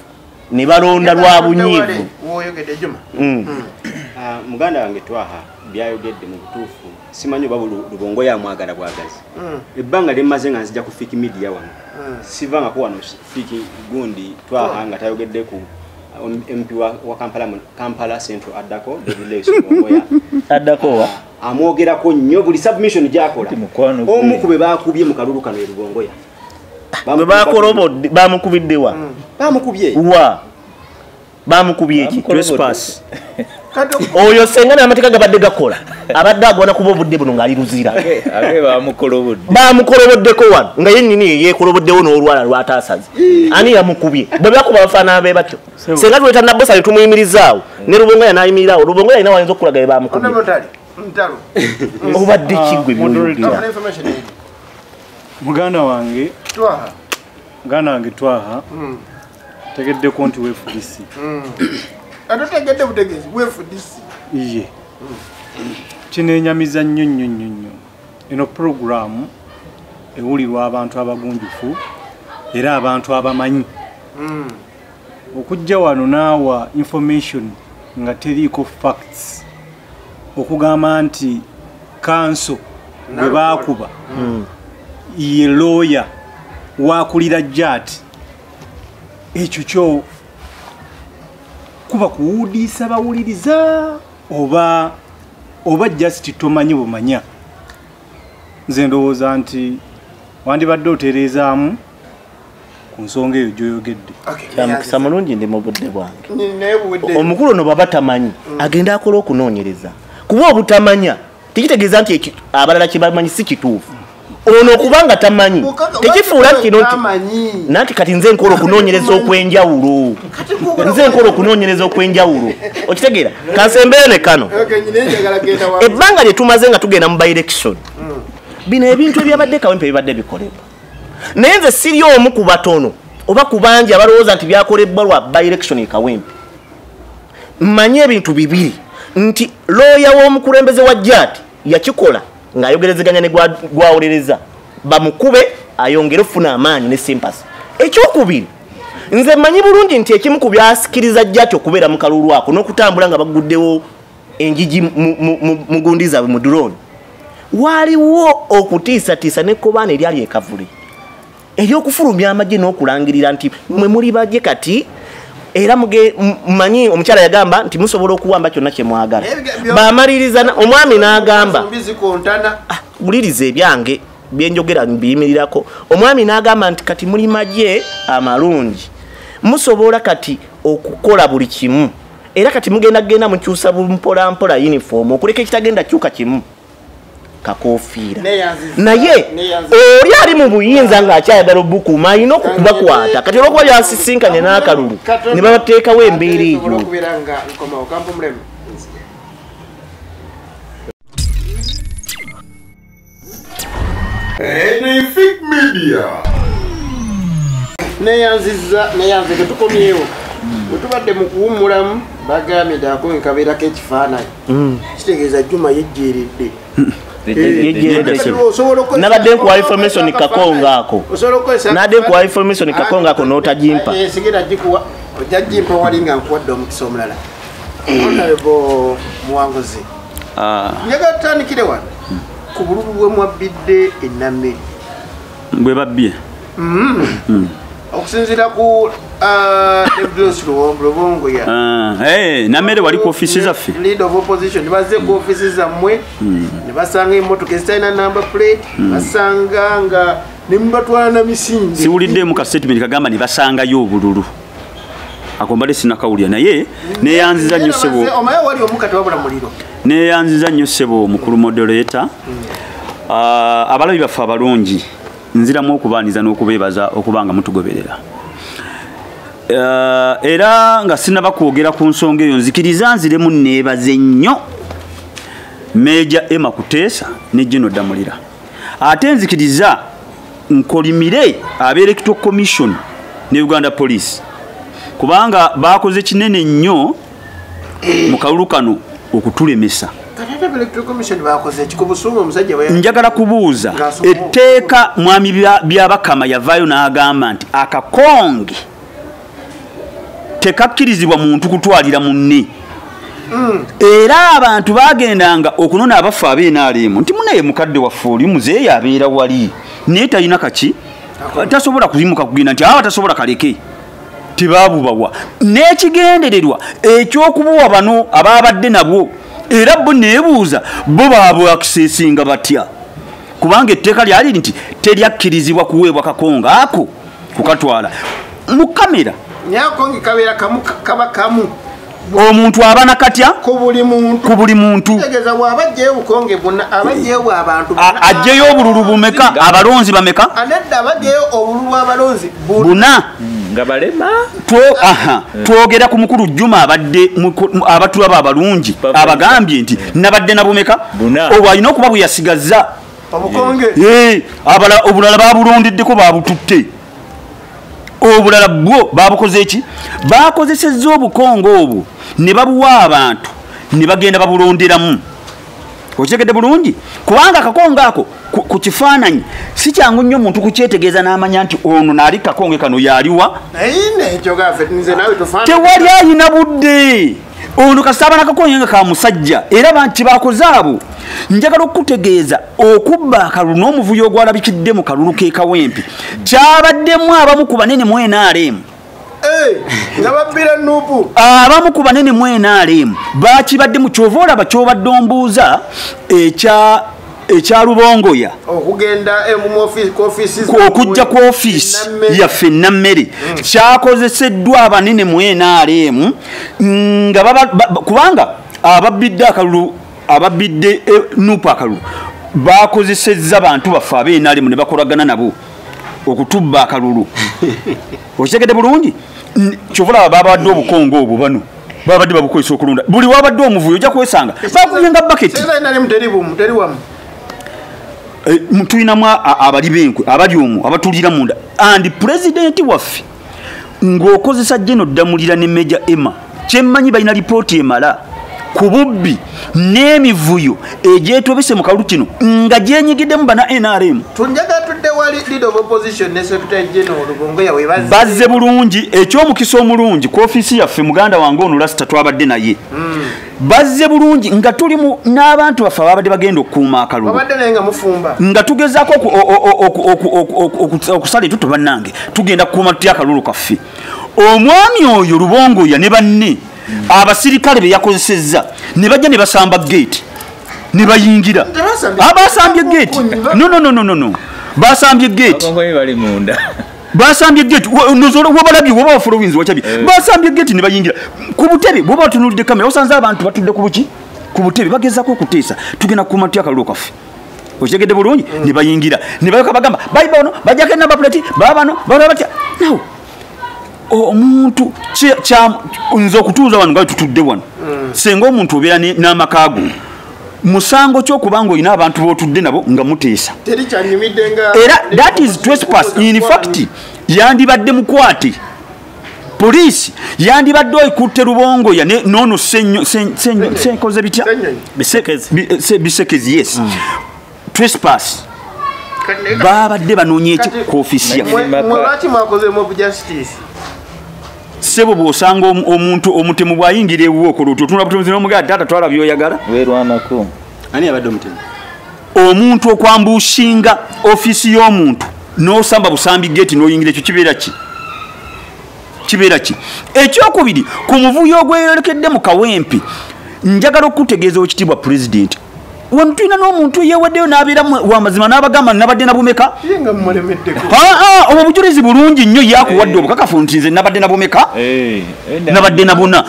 ne balonda lwa bunyiivu. Muganda wange Twaha byayogedde mu butuufu simanyi oba Rubongoya amwagala bwagazi. Ebbanga lyemmaze nga nzija ku Fiki Media wano sivangako wano Fiki gundi Twaha nga tayogedde ku MP wa Kampala Central addako David Lewis Rubongoya addako wa amwogerako nnyo buli submission gy'akola. Omu ku be baakubye mu kalulu kano e Rubongoya Bwe bamukubidde wa? Bamukubye. Wa? Bamukubye ki? Trespass. Oyo senga n'amateeka gabadde gakola abadde agwana kuba obudde buno ng'ali Luzira. Bamukoloboddeko wano nga yennyini yeekoloboddewo n'olwala lwataasaze. Ani yamukubye? Bwe bakuba bafaanana be batyo. Senga tuleeta Nabbosa ne tumuyimirizaawo ne Rubongoya n'ayimiriraawo. Rubongoya alina wayinza okukulaga bye bamukubye. Obadde ki ggwe by'oyogera? Muganda wange Twaha tegeddeko nti weFDC. Atotegedde butegeezi weFDC. Iye. Kinenyamiza nnyo nnyo nnyo nnyo. Eno puroguramu ewulirwa abantu abagunjufu era abantu abamanyi. Okujja wano naawa information nga teriiko facts. Okugamba nti kanso gwe baakuba ye lawyer wakulira Jat. Ekyo kyo kuba kuwudiisa bawuliriza oba just tomanyi bumanya. Nze ndowooza nti wandibadde otereezaamu ku nsonga eyo gy'oyogedde. Kyamukisa mulungi ndi mu budde bwange. Omukulu ono bw'aba tamanyi agenda akola okunoonyereza. Kuba obutamanya tekitegeeza nti abalala kye bamanyi si kituufu. Ono okubanga tamanyi tekifuula kino nti nanti kati nze nkola okunoonyereza okw'enjawulo. Nze nkola okunoonyereza okw'enjawulo. Okitegeera? Kansembeyo ne kano. Ebbanga lye tumaze nga tugenda mu by-election, bino ebintu ebyabadde Kawempe bibadde bikolebwa. Naye nze siri omu ku batono oba ku bangi abalowooza nti byakolebwa lwa by-election e Kawempe. Mmanyi ebintu bibiri nti looya w'omukulembeze wa Jat yakikola ng'ayogerezeganya ne gwawolereza bamukube ayongere okufuna amaanyi ne sympathy. Ekyokubiri, nze mmanyi bulungi nti ekimu ku byasikiriza Jat okubeera mu kalulu ako n'okutambula nga baguddewo enjiji mu gundi zaabwe mu drone, waliwo okutiisatiisa n'ekkobaana eryali e Kavule ery'okufulumya amagye n'okulangirira nti mwe muli bagye kati. Era mmanyi omukyala yagamba nti musobola okuwamba kyonna kye mwagala. Bamaliriza omwami n'agamba wuliriza ebyange byenjogera mbiyimirirako. Omwami n'agamba nti kati muli magye amalungi, musobola kati okukola buli kimu, era kati mugenda genda mukyusa mpola mpola uniform okuleka ekitagenda kyuka kimu kakofiira. Naye oli ali mu buyinza ng'akyayagala obukuuma alina okubakwata. Kati olwokuba byasisinkanye n'akalulu ne babateekawo embeera eyo. Neyanziza neyanzige tukomyewo. Bwe tubadde mu kuwummulamu bagambye nti ako nkabeerako ekifaananyi. Kitegeeza Juma yejjeeredde. Nabadde nkuwa information kakonga ako. Nabadde nkuwa information kakonga ako n'otagimpa. Sigenda gikuwa, ojja gimpa wali nga nkuwadde omukisa omulala. Honorable Muwanguzi. Njagala tutandikire wano ku bululu bwe mwabbidde e Nammere. Bwe babbye. Okusinziira ku David Rubongoya. Nammere wali ku ofisi zaffe. Leader of opposition bazze ku ofisi zammwe ne basanga emmotoka ezitalina number plate, basanga nga ne mubatwala na misinde. Siwuliddemu ka statement kagamba ne basangayo obululu. Ako mbadde sinnakawulira naye neeyanziza nnyo ssebo. Omaye wali omukati wabula muliro. Neeyanziza nnyo ssebo mukulu moderator. Abalabi baffe abalungi nziramu okubaaniza n'okubeebaza okubanga mutugoberera. Era nga sinnaba kwogera ku nsonga eyo nzikiriza nziremu neebaze nnyo Major Emma Kuteesa ne General Damulira. Ate nzikiriza nkolimire ab'Electoral Commission ne Uganda Police kubanga bakoze kinene nnyo mu kalulu kano okutulemesa. Njagala kubuuza etteeka mwami Byabakama yavaayo n'agamba nti akakonge tekakkirizibwa muntu kutwalira munne. Era abantu bagendanga okunona abafa ab'NRM nti munaye mukadde waffe oli muzeeyi abeera wali naye talina kaki tasobola kuyimuka kugenda nti awa tasobola kaleke tebabubawa n'ekigendererwa ekyokubuwa bano ababadde nabwo era bo neebuuza bo baabwe akiseesinga batya kubanga etteeka lyali nti teryakkirizibwa kuweebwa kakonga ako kukatwala mu kamera nyakongi kabeera kamu kaba kamu. Omuntu abana katya ku buli muntu. Ku buli muntu. Kitegeeza bw'abajjayo obukonge bwonna, abajjayo abantu ajjayo obululu bumeka, abalonzi bameka? Anedda abajjayo obululu abalonzi buna. Nga balema. Twogera ku mukulu Juma abadde abatulaba abalungi abagambye nti nabadde na bumeka obwo alina okuba bwe yasigazza obukonge. Obulala babulondeddeko babututte. Obulala bwo babukoze eki? Bakozesezza obukonge obwo ne babuwa abantu ne bagenda babulonderamu. Okitegedde bulungi? Kubanga akakonge ako ku kifaananyi si kyangu nnyo omuntu kukyetegeeza n'amanya nti ono naali kakonge kano yaliwa. Tewali ayina budde. Ono kasaba n'akakonge nga ka musajja era bantu bakoze abo. Njagala okutegeeza okubba akalulu n'omuvuyo ogwalabikidde mu kalulu k'e Kawempe kyabaddemu abamu ku banene mu NRM. Abamu ku banene mu NRM bakibaddemu. Ky'ova olaba ky'obadde ombuuza ekya Lubongoya okujja ku ofiisi yaffe Nammere kyakozeseddwa abanene mu NRM nga kubanga ababbidde akalulu, ababbidde NUP akalulu bakozesezza bantu baffe ab'NRM ne bakolagana nabo okutubba akalulu. Okitegedde bulungi? Ky'ova olaba babadde obukongo obwo bano babadde babukozesa okulonda. Buli wabadde omuvuyo ojja kwesanga bakubye nga baketi. Tulinamu abali b'enkwe abali omwo abatulira munda. And pulezidenti waffe ng'okozesa General Ddamulira ne Major Emma, kyemmanyi balina lipooti emala ku bubbi n'emivuyo egyetobese mu kalulu kino nga gyenyigiddemu bana NRM. Bazze bulungi. Ekyomukisa omulungi ku ofiisi yaffe muganda wange ono Lasita twabadde naye. Bazze bulungi nga tuli n'abantu baffe ababadde bagenda okukuuma akalulu nga tugezaako okusala etuto bannange tugenda kukuuma tutya akalulu kaffe. Omwami oyo Lubongoya ne banne abasirikale be yakozesezza ne bajja ne basamba gate ne bayingira. Abasambye gate. No. Basambye gate. Basambye gate. Wabalabye waba followings wachabi. Basambye gate ne bayingira. Ku butebe bwoba otunuulidde kamera osanze abantu batudde ku buki? Ku butebe bagezaako okuteesa tugenda kukuuma tutya akalulu kaffe. Okitegedde bulungi? Ne bayingira. Ne balyoka bagamba bayi bano bajjako enamba plate baba bano baba batya. Now omuntu nze okutuuza wano nga tutudde wano senga omuntu obeera n'amaka go musango ky'okubanga olina abantu b'otudde nabo nga muteesa era that is trespass. In fact yandibadde mukwate poliisi yandibadde oyikutte Lubongoya n'ono senkoze bitya Bisekezi. Yes, trespass. Babadde banoonya eki ku ofiisi yaffe. Sebo bw'osanga omuntu omutemu bw'ayingira ewuwo okola otyo otunula butunzi n'omugamba taata twala by'oyagala. Weerwanako. Ani abadde omutemu? Omuntu okwambushinga ofiisi y'omuntu n'osamba busambi gate n'oyingira ekyo kibeera ki? Kibeera ki? Ekyokubiri ku muvuyo ogweyolekedde mu Kawempe njagala okutegeeza owekitiibwa pulezidenti. Wano tulina n'omuntu yeewaddeyo n'abeera wamazima n'abagamba nabadde na bumeka. Obwo bujulizi bulungi nnyo yakuwadde obukakafu nti nze nabadde na bumeka, nabadde na buna.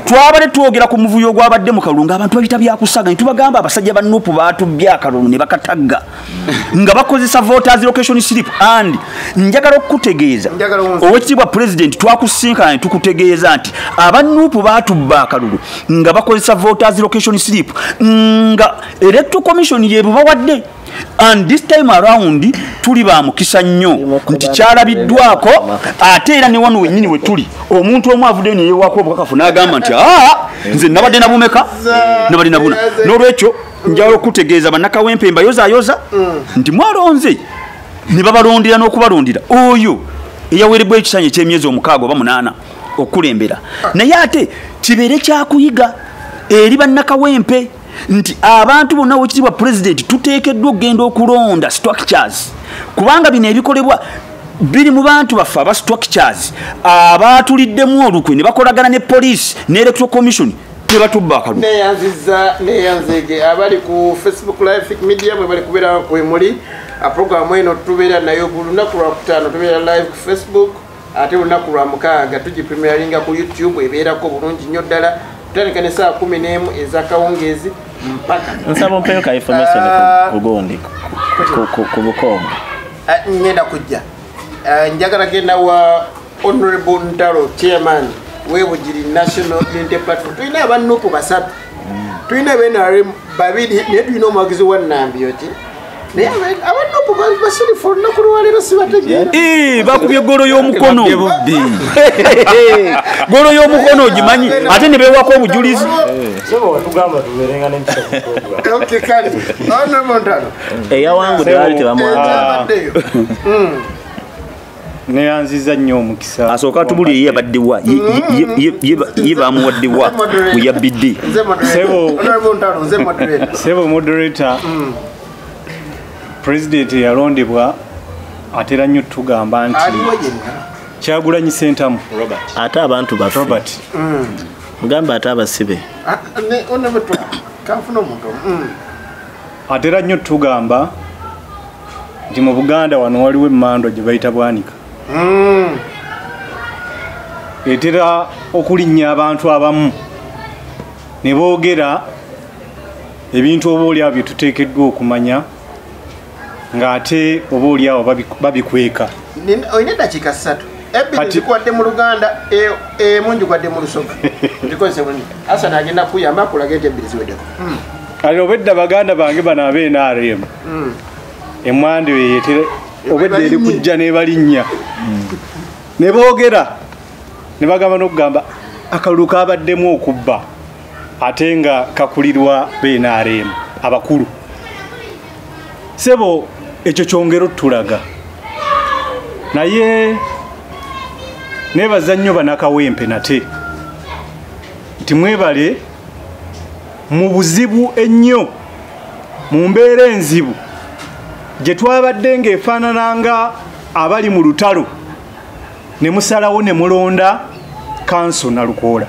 Twabadde twogera ku muvuyo ogwabadde mu kalulu ng'abantu babita byakusaga ne tubagamba abasajja ba NUP baatubbye akalulu ne bakatagga nga bakozesa voters location slip. And njagala okukutegeeza owekitiibwa pulezidenti twakusinkana ne tukutegeeza nti aba NUP baatubba akalulu nga bakozesa voters location slip nga Electoral Commission yebubawadde. And this time around tuli ba mukisa nnyo nti kyalabiddwako ate era ne wano wennyini we tuli omuntu omu avuddeyo ne yeewaako obukakafu n'agamba nti nze nabadde na bumeka nabadde na buna. N'olwekyo njagala okutegeeza bannakawempe mbayozaayoza nti mwalonze ne babalondera n'okubalondera oyo eyaweerebbwa ekisanja eky'emyezi 6 oba 8 okukulembera. Naye ate kibeere kyakuyiga eri bannakawempe nti abantu bonna owekitiibwa pulezidenti tuteekeddwa okugenda okulonda structures kubanga bino ebikolebwa biri mu bantu baffe aba structures abaatuliddemu olukwe ne bakolagana ne poliisi ne Electoral Commission tebatubba akalulu. Neyanziza neyanzege abali ku Facebook Live Media mwe bali kubeera kwe muli. Programu eno tubeera nayo buli lunaku lwakutaano, tubeera live ku Facebook, Ate olunaku lwa mukaaga tugipremieringa ku YouTube, ebeerako bulungi nnyo ddala. Tutandika ne ssaawa 11 ez'akawungeezi mpaka. Nsaba ompeyo ka information ku gundi ku Bukonge. Ngenda kujja. Njagala genda wa Honorable Ntalo, chairman w'Ebugiri National Unity Platform. Tulina aba NUP 3, tulina NRM 2, naye tulina omuwagizi wa Nnambi oti. Naye aba NUP basirifu olunaku lwaleero sibategeera. Bakubye golo y'omukono. Golo y'omukono ogimanyi ate ne beewako obujulizi. Sebo watugamba tubeerenga n'empisa ku program. Okay, kale. Honorable Ntalo. Eyawangudde baali tebamwagala. Neyanziza nnyo omukisa. Asooka atubulire ye yabaddewa, ye bamuwaddewa we yabbidde. Sebo moderator, President yalondebwa atera nnyo tugamba nti Kyagulanyi Ssentamu Robert. Ate abantu baffe. Robert. Mugambe ate abasibe. Atera nnyo tugamba nti mu Buganda wano waliwo emmando gye bayita Bwanika. Etera okulinnya abantu abamu ne boogera ebintu oba oliawo bye tuteekeddwa okumanya ng'ate oba oliawo babikweka. Olina eddakiika 3. Ebbiri zikwadde mu Luganda, emu ngikwadde mu Lusoga. Ngikozese bulungi. Hassan agenda kuyamba akulage nti ebbiri ziweddeko. Kale obwedda baganda bange bano ab'NRM emmando eyo obwedda eri kujja n'ebalinnya ne boogera ne bagamba n'okugamba akalulu kabaddemu okubba ate nga kakulirwa BNRM abakulu. Sebo ekyo kyongera otulaga. Naye neebaza nnyo bannakawempe nate nti mwebale mu buzibu ennyo, mu mbeera enzibu gye twabadde ng'efaanana nga abali mu lutalo, ne musalawo ne mulonda kanso Nalukoola.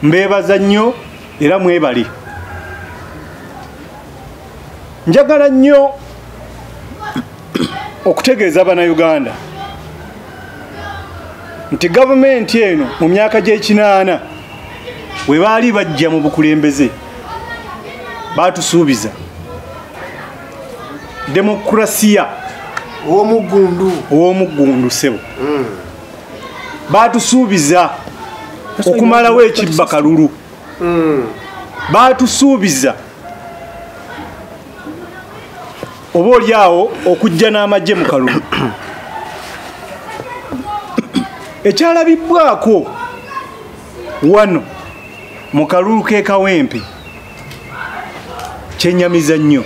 Mbeebaza nnyo era mwebale. Njagala nnyo okutegeeza Bannayuganda nti gavumenti eno mu myaka gy'ekinaana we baali bajja mu bukulembeze baatusuubiza demokrasiya ow'omuggundu ssebo. Baatusuubiza okumalawo ekibba kalulu. Baatusuubiza oba oliawo okujja n'amagye mu kalulu. Ekyalabibwako wano mu kalulu k'e Kawempe kyennyamiza nnyo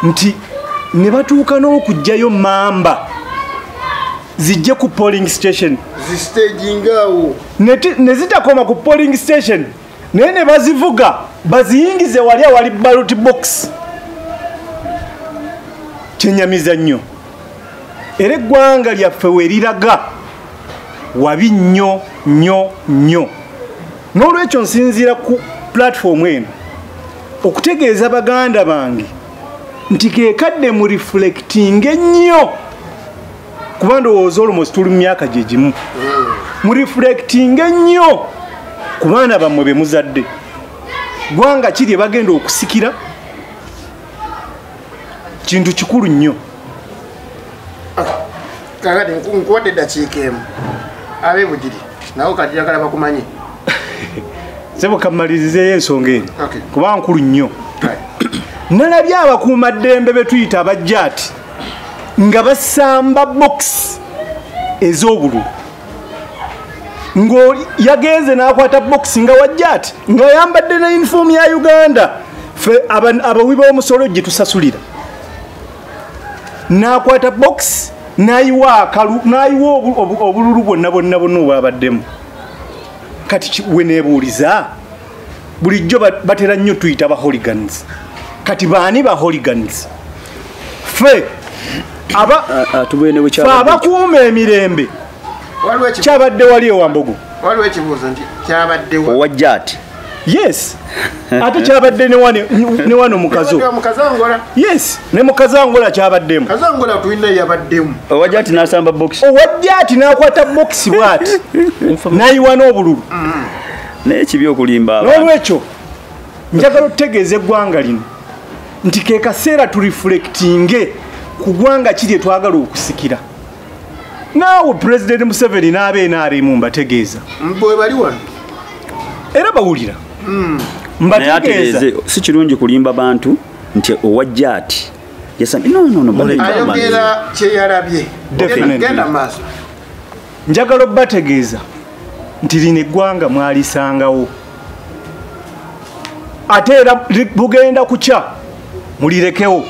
nti ne batuuka n'okuggyayo mamba zijje ku polling station zistagingaawo ne zitakoma ku polling station, naye ne bazivuga baziyingize wali awali ballot box. Kyennyamiza nnyo era eggwanga lyaffe we liraga wabi nnyo nnyo nnyo. N'olwekyo nsinziira ku platform eno okutegeeza baganda bange nti keekadde mu reflectinge nnyo, kuba ndowooza almost tuli mu myaka gye gimu. Mu reflectinge nnyo ku baana bammwe be muzadde, ggwanga ki lye bagenda okusikira, kintu kikulu nnyo. Kakati nkuwadde eddakiika emu ab'e Bugiri nabo kati njagala bakumanye. Sebo kammalirizeeyo ensonga eno kuba nkulu nnyo. Nalabye abakuumaddembe be tuyita abajjaati nga basamba box ez'obululu, ng'oli yagenze n'akwata box nga wajjaati ng'ayambadde ne yunifoomu ya Uganda ffe abawi b'omusolo gye tusasulira, n'akwata box n'ayiwa akalu n'ayiwa obululu bwonna bwonna bwonna obwabaddemu. Kati we neebuuliza bulijjo batera nnyo tuyita ba hooligans. Kati baani ba hooligans? Ffe abakuuma emirembe. Kyabadde wali ewa Mbogo. Waliwo ekibuuzo nti kyabadde owajjaati Yes. Ate kyabadde ne wano mukazo. Yes, ne mukazangola kyabaddemu. Kazangola tulina yabaddemu. Owajja ati n'asamba box. Owajja ati n'akwata box bw'ati. N'ayiwa n'obululu. Naye kibi okulimba abantu. N'olwekyo njagala otutegeeza eggwanga lino nti ke kaseera tureflectinge ku ggwanga ki lye twagala okusikira. Naawe President Museveni n'abe NRM mbategeeza. Bwe bali wano. Era bawulira. Mbategeeza. Si kirungi kulimba bantu nti owajja ati. No. Ayogera kye yalabye. Genda maaso. Njagala obbategeeza nti lino eggwanga mwalisangawo. Ate era bugenda kukya mulirekewo.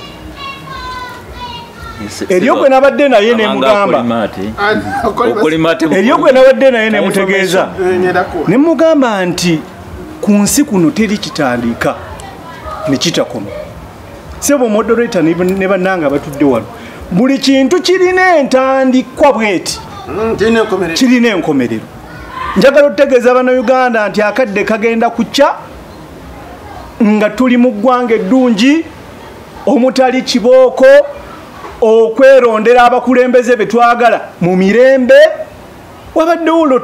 Eriyo gwe nabadde naye ne mugamba. Eriyo gwe nabadde naye ne mutegeeza. Ne mugamba nti ku nsi kuno teri kitandika ne kitakoma. Sebo moderator ne bannanga batudde wano. Buli kintu kirina entandikwa bweti. Kirina enkomerero. Njagala otutegeeza Bannayuganda nti akadde kagenda kukya nga tuli mu ggwanga eddungi omutali kibooko okwerondera abakulembeze be twagala mu mirembe. Wabaddewo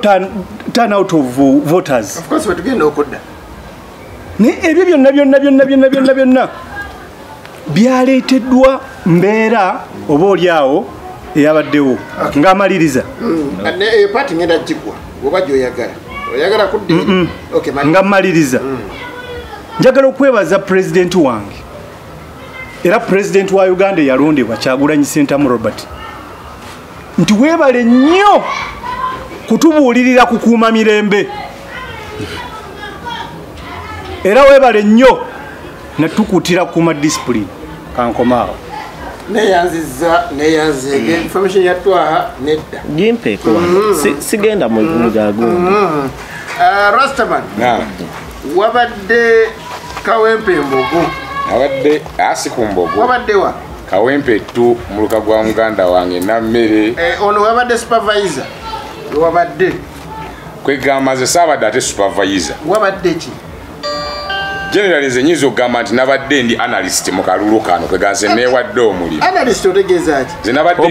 turn out of voters. Of course wetugenda okudda. Naye ebyo byonna byonna byonna byonna byonna byonna byaleeteddwa mbeera oba oli awo eyabaddewo ng'amaliriza. Eyo paati ngenda gigwa oba gy'oyagala. Oyagala kudda. Okay, ng'amaliriza. Njagala okwebaza pulezidenti wange era pulezidenti wa Uganda eyalondebwa Kyagulanyi Ssentamu Robert nti weebale nnyo kutubuulirira kukuuma mirembe, era weebale nnyo natukuutira kukuuma discipline. Kankomaawo. Neyanziza neyanzege information yatwaha nedda gimpeeko sigenda mu gagundi. Rastaman wabadde Kawempe Mbogo. Abadde asi ku Mbogo. Wabadde wa? Kawempe tu muluka gwa muganda wange Nammere. Ono wabadde supervisor. Wabadde. Kwegamba nze saabadde ate supervisor. Wabadde ki? Generally nze nyinza okugamba nti nabadde ndi analyst mu kalulu kano kwegamba nze neewadde omulimu. Analyst otegeeza ki? Nze nabadde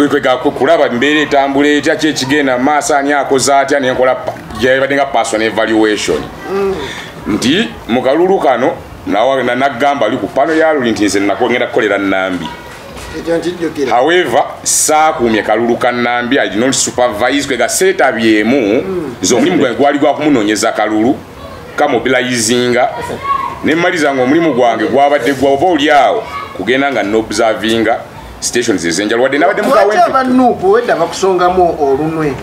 kwegamba kulaba mbeera etambula etya ki ekigenda mu maaso ani akoze atya ne nkola yabadde nga personal evaluation. Nti mu kalulu kano nagamba ali ku pano ya luli nti nze ngenda kukolera Nambi. However, saakuumye kalulu ka Nambi, I did not supervise kwega seetabyemu nze omulimu gwange gwali gwa kumunoonyeza kalulu kamobilizinga ne mmaliza ng'omulimu gwange gwabadde gwa oba oli awo kugenda nga n'observinga stations ez'enjawulo wadde nabadde mu Kawempe. Abanuupu wedda bakusongamu olunwe.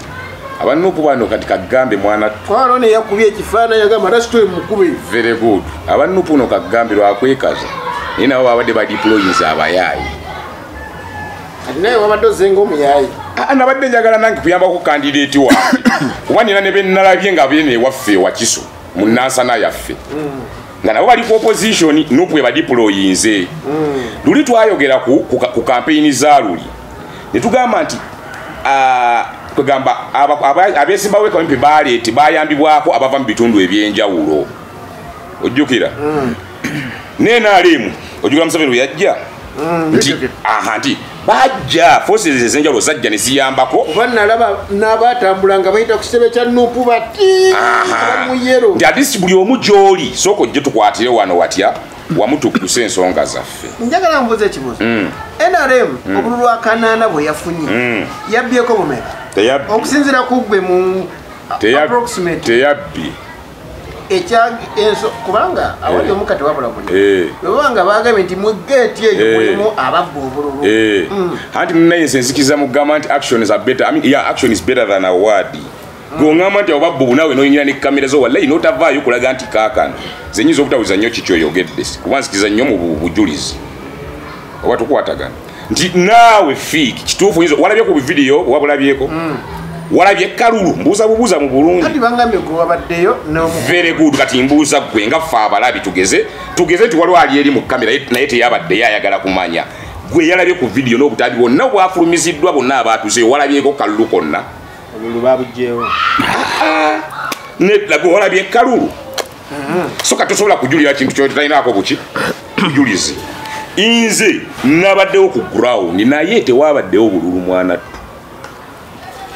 Abanuupu bano kati kagambe mwana twalo ne yakubye ekifaananyi yagamba rasitwe mukube. Very good. Abanuupu no kagambe lwakwekaza naye nabo babadde badeployinza abayaayi. Kati naye wabadde ozenga omuyaayi. Nabadde njagala nange kuyambako kandideeti wange kuba nina ne be nalabye nga beene ewaffe ewakiso mu Nansana yaffe nga nabo bali ku opposition nuupu we badeployinze. Luli twayogera ku kampeyini za luli ne tugamba nti kwegamba abeesimbawo e Kawempe baleete bayambibwako abava mu bitundu ebyenjawulo. Ojjukira ne NRM ojjukira Museveni bwe yajja nti nti bajja forces ez'enjawulo zajja ne ziyambako. Oba nalaba n'abatambula nga bayita ku kitebe kya Nuupu bati bali mu yero. Nti at least buli omu gy'oli sooka ojje tukwatire wano watya wamu tugguse ensonga zaffe. Njagala mbuuze ekibuuzo. NRM obululu akanaana bwe yafunye yabbyeko bumeka? Okusinziira ku ggwe mu approximate. Teyabbye. Kubanga awali omuka tewabula buli. Bwebanga bagambye nti mu gate eyo mulimu ababba obululu. Anti munnaye nze nzikiza mugamba nti actions are better. I mean, yeah, action is better than a word. Gw'ongamba nti obabba obunawe n'oyingira ne kamera zo wallahi n'otavaayo kulaga nti kaakano. Nze nnyinza obutawuliza nnyo kiki oyogedde kuba nzikiza nnyo mu bujulizi. Oba tukwatagana. Nti naawe fiiki kituufu oyinza walabye ku vidiyo oba bulabyeko? Walabye kalulu mbuuza bubuuza mu bulungi. Kati bangambye gwe wabaddeyo n'omu. Very good. Kati mbuuza ggwe nga ffe abalabi tugeze nti waliwo ali eri mu kamera naye teyabaddeyo ayagala kumanya. Gwe yalabye ku vidiyo n'obutambi bwonna bwafulumiziddwa bonna abaatuzeeyo walabyeko kalulu konna. Obululu babuggyewo. Nedda gwe walabye kalulu. So kati tosobola kujulira kintu kyotalinaako buki bujulizi. Nze nabaddewo ku ground naye tewabaddewo bululu mwana ttu.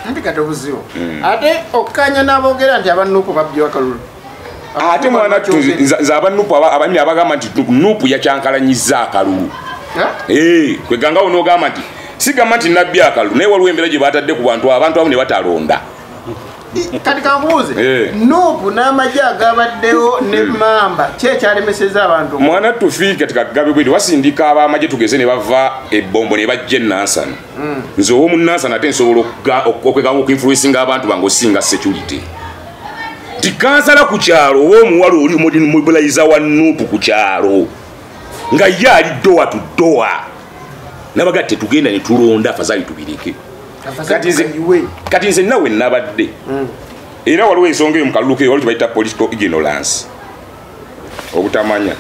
Anti kati obuzibu ate okukanya n'aboogera nti abanupu babbye akalulu. Ate mwana ttu nze abanupu abami abagamba nti nupu yakyankalanyizza akalulu. Kwegangawo n'ogamba nti sigamba nti nabbi akalulu naye waliwo embeera gye batadde ku bantu abantu abamu ne batalonda. Kati kankubuuze, nupu n'amagye agabaddewo ne mamba ki ekyalemesezza abantu? Mwana tufi kati kagabe bwedi wasindika ab'amagye tugeze ne bava ebbombo ne bajja enansana. Nze ow'omu Nansana ate nsobola okwegamba okuinfluencinga abantu bange osinga security. Nti kansala ku kyalo ow'omuwala oli mobilizer wa nupu ku kyalo nga ye ali doa to doa nabaga tetugenda ne tulonda afazali tubireke. Kati nze nawe nabadde era waliwo ensonga eyo mu kalulu keyo waliwo kye bayita political ignorance, obutamanya.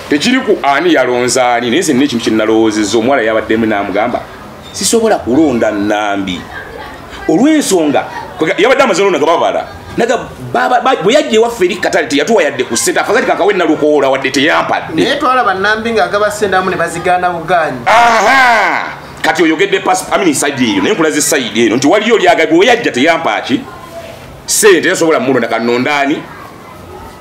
Tekiri ku ani yalonza ani, naye nze nina ekintu kye nalowoozezza. Omuwala yabaddemu n'amugamba sisobola kulonda Nambi olw'ensonga yabadde amaze olonda nga babala naga bwe yajja ewaffe eri katale teyatuwa yadde ku ssente, afazali kakawe Nalukoola wadde teyampadde. Naye twalaba Nambi ng'agaba ssente amu ne bazigaana bugaanyi. Aha! Kati oyogedde side eyo naye nkulaze side eno nti waliyo lyagabwe we yajja teyampa ki ssente yasobola mulonda kanondaani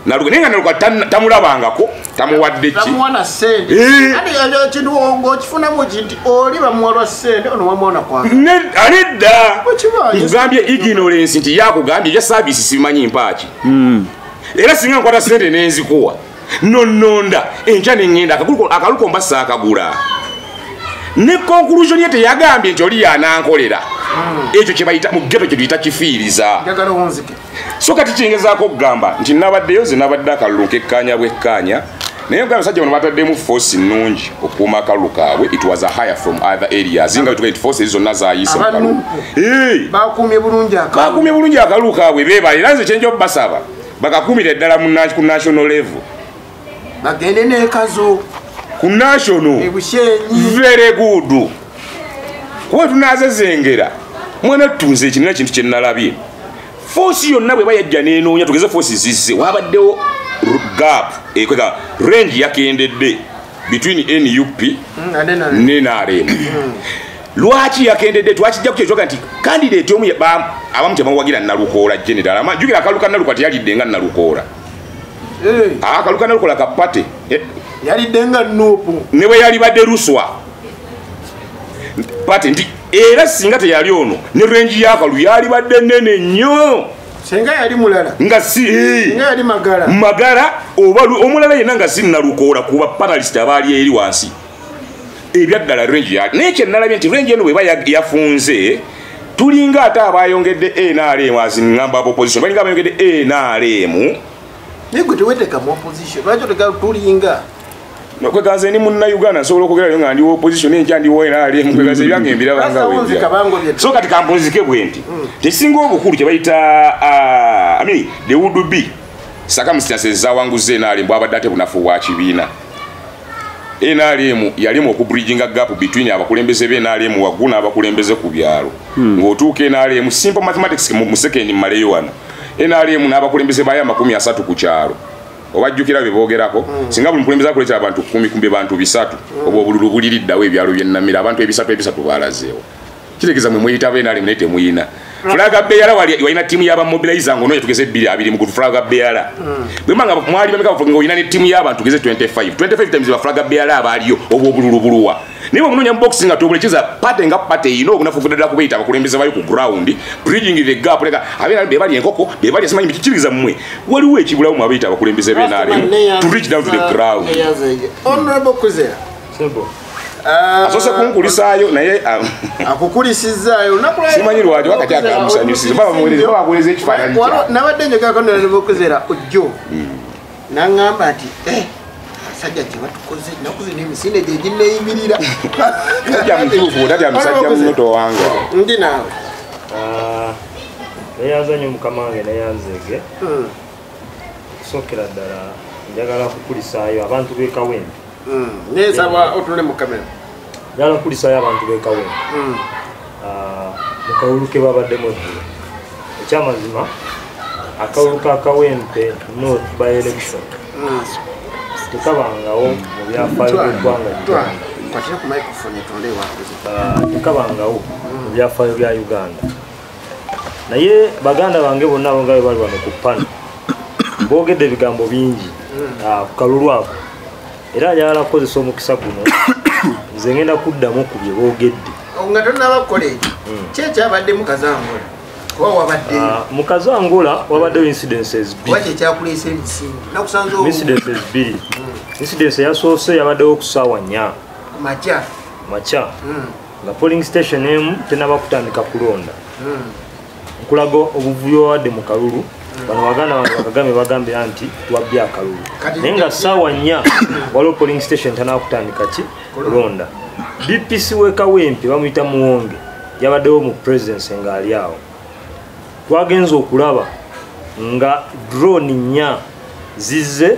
Naluka, naye nga Naluka tamulabangako tamuwadde ki tamuwana ssente. Ate ekintu ng'okifunamu ki nti oli bamuwa lwa ssente ono wamuwana kwagala. Nedda nkugambye ignorance nti yakugambye ebya service sibimanyi mpaaki. Era singa nkwata ssente nenzikuwa nononda enkya neŋŋenda akaluko mba saakagula. Ne conclusion ye teyagambye nti oli yanankolera. Ekyo kye bayita mu ghetto kye tuyita kifiiriza. Njagala onzike. So kati kingezaako okugamba nti nabaddeyo nze nabadde akalulu nkekkaanya bwekkaanya naye nga abasajja bano bataddemu force nnungi okukuuma akalulu kaabwe. It was a hire from other areas nga bwe tugaita force zonna zaayise mu kalulu. Bakuumye bulungi akalulu. Bakuumye bulungi akalulu kaabwe beebale. Era nze kye nja okubasaba bakakuumire ddala ku national level. Bagende n'ekazo. Ku national. Very good. Kuba tunaazezengera mwana tunze ekinina kintu kye nalabye. Force yonna bwe bayajja n'enoonya tugeze force zizze wabaddewo gap ekweka range yakendedde between NUP ne NRM. Lwaki yakendedde? Twakijja kukyekyogera nti candidate omu abamu tebamuwagira Nalukoola general. Jjukira akaluka Nalukoola teyalidde nga Nalukoola. Akaluka Nalukoola ka party yalidde nga nupu ne bwe yalibadde Ruswa party nti era singa teyali ono ne range y'akalu yalibadde nnene nnyo. Singa yali mulala nga si singa yali Magala Magala oba omulala yenna nga si Nalukoola kuba panelist abaali eri wansi ebyaddala range yali. Naye kye nalabye nti range eno bweba yafunze tulinga ate abayongedde NRM aziŋŋamba opposition balinga abayongedde NRM. Naye gwe teweteeka mu opposition lwaki otega tulinga? Kwegaze ni munna Uganda nsobola okwogera nga ndi opposition enkya ndi NRM kwegaze ebyange mbiraba nga webya. So kati kampunzike bwe nti tekisinga obukulu kye bayita I mean there would be circumstances zawanguze NRM bwabadde ate bunafu bwa kibiina. NRM yalimu okubridginga gap between abakulembeze be NRM waggulu n'abakulembeze ku byalo. Ng'otuuka NRM simple mathematics mu second mmaleyo wano. NRM n'abakulembeze bayo 30 ku kyalo. Obajjukira bye boogerako singa buli mukulembeze akuleetera abantu 10 kumbe bantu 3 obwo obululu buliriddawo ebyalo by'ennamira abantu ebisatu baalazeewo. Kitegeeza mwe muyita be NRM naye temuyina. Flag bearer wali walina timu y'aba mobilizer ngono tugeze 2 mu flag bearer. Bwe manga mwali bameka nga olina ne timu y'abantu tugeze 25 times ba flag bearer abaliyo obwo obululu buluwa. Naye bwe munoonya boxing nga tobulekeza party nga party ino obunafu ddala kubayita abakulembeze bayo ku ground bridging the gap leka abeera be bali enkoko be bali simanyi bikikiriza mmwe waliwo ekibulawo mu abayita abakulembeze be NRM to reach down to the ground. Honorable Kuzera Sebo asose kunkulisaayo naye akukulisizaayo simanyi lwaki wakati akamusanyusiza baba muweereza baba akuweereza ekifaananyi kya nabadde njogerako ne Honorable Kuzera ojjo n'aŋŋamba nti abasajja kye batukoze ennaku zino emisinde gye ginneeyimirira. Musajja mutuufu tatya musajja muno towanga ndi naawe. Neyanza nnyo mukama wange neyanzeege. Okusookera ddala njagala kukulisaayo abantu b'e Kawempe. Neesaba otunule mu kamera. Njagala kukulisaayo abantu b'e Kawempe. Mu kalulu ke babaddemu eggulo. Ekyamazima Akalulu ka Kawempe North by election tekabangawo mu byafaayo by'eggwanga Uganda. Tekabangawo mu byafaayo bya Uganda. Naye baganda bange bonna abo nga bwe bali wano ku pano boogedde ebigambo bingi ku kalulu ako, era njagala kukozesa omukisa guno nze ngenda kuddamu ku bye boogedde. Nga tonnaba kukola ekyo, ki ekyabadde mu Kazangola? Kuba wabaddeyo. Mu Kazangola wabaddeyo incidences bbiri. Kuba kyekyakuleese emisinde. Nakusanze Incidences bbiri. Incidence eyasoose yabaddewo ku ssaawa 4 makya. Makya. Nga polling station emu tennaba kutandika kulonda. Nkulaga obuvuyo bwabadde mu kalulu. Bano baganda bange Bakagame bagambira nti twabbye akalulu. Naye nga ssaawa 4 waliwo polling station tannaba kutandika ki kulonda. DPC w'e Kawempe bamuyita Muwonge yabaddewo mu presidency ng'ali awo. Twagenze okulaba nga drone 4 zizze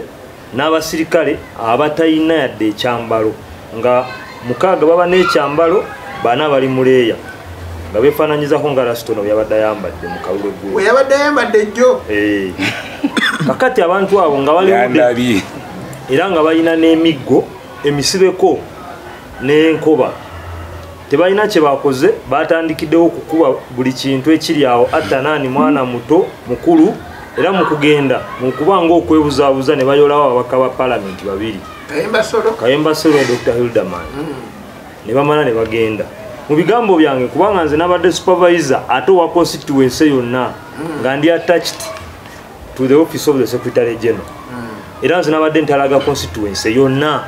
n'abasirikale abatalina yadde ekyambalo, nga 6 baba n'ekyambalo, 4 bali muleeya nga beefaananyizako nga Rasitono yabadde ayambadde mu kalulu eggulo. We yabadde ayambadde jjo. Kakati abantu abo nga bali mudde era nga balina n'emiggo emisibeko n'enkoba, tebalina kye bakoze, batandikiddewo okukuba buli kintu ekiri awo, atta nani mwana muto mukulu, era mu kugenda mu kuba ng'okwebuzaabuza ne bayolawo ababaka ba paalamenti 2, Kayemba Solo ne Dr. Hilderman, ne bamala ne bagenda. Mu bigambo byange, kubanga nze nabadde supervisor ate owa constituency yonna nga ndi attached to the office of the secretary general, era nze nabadde ntalaga constituency yonna,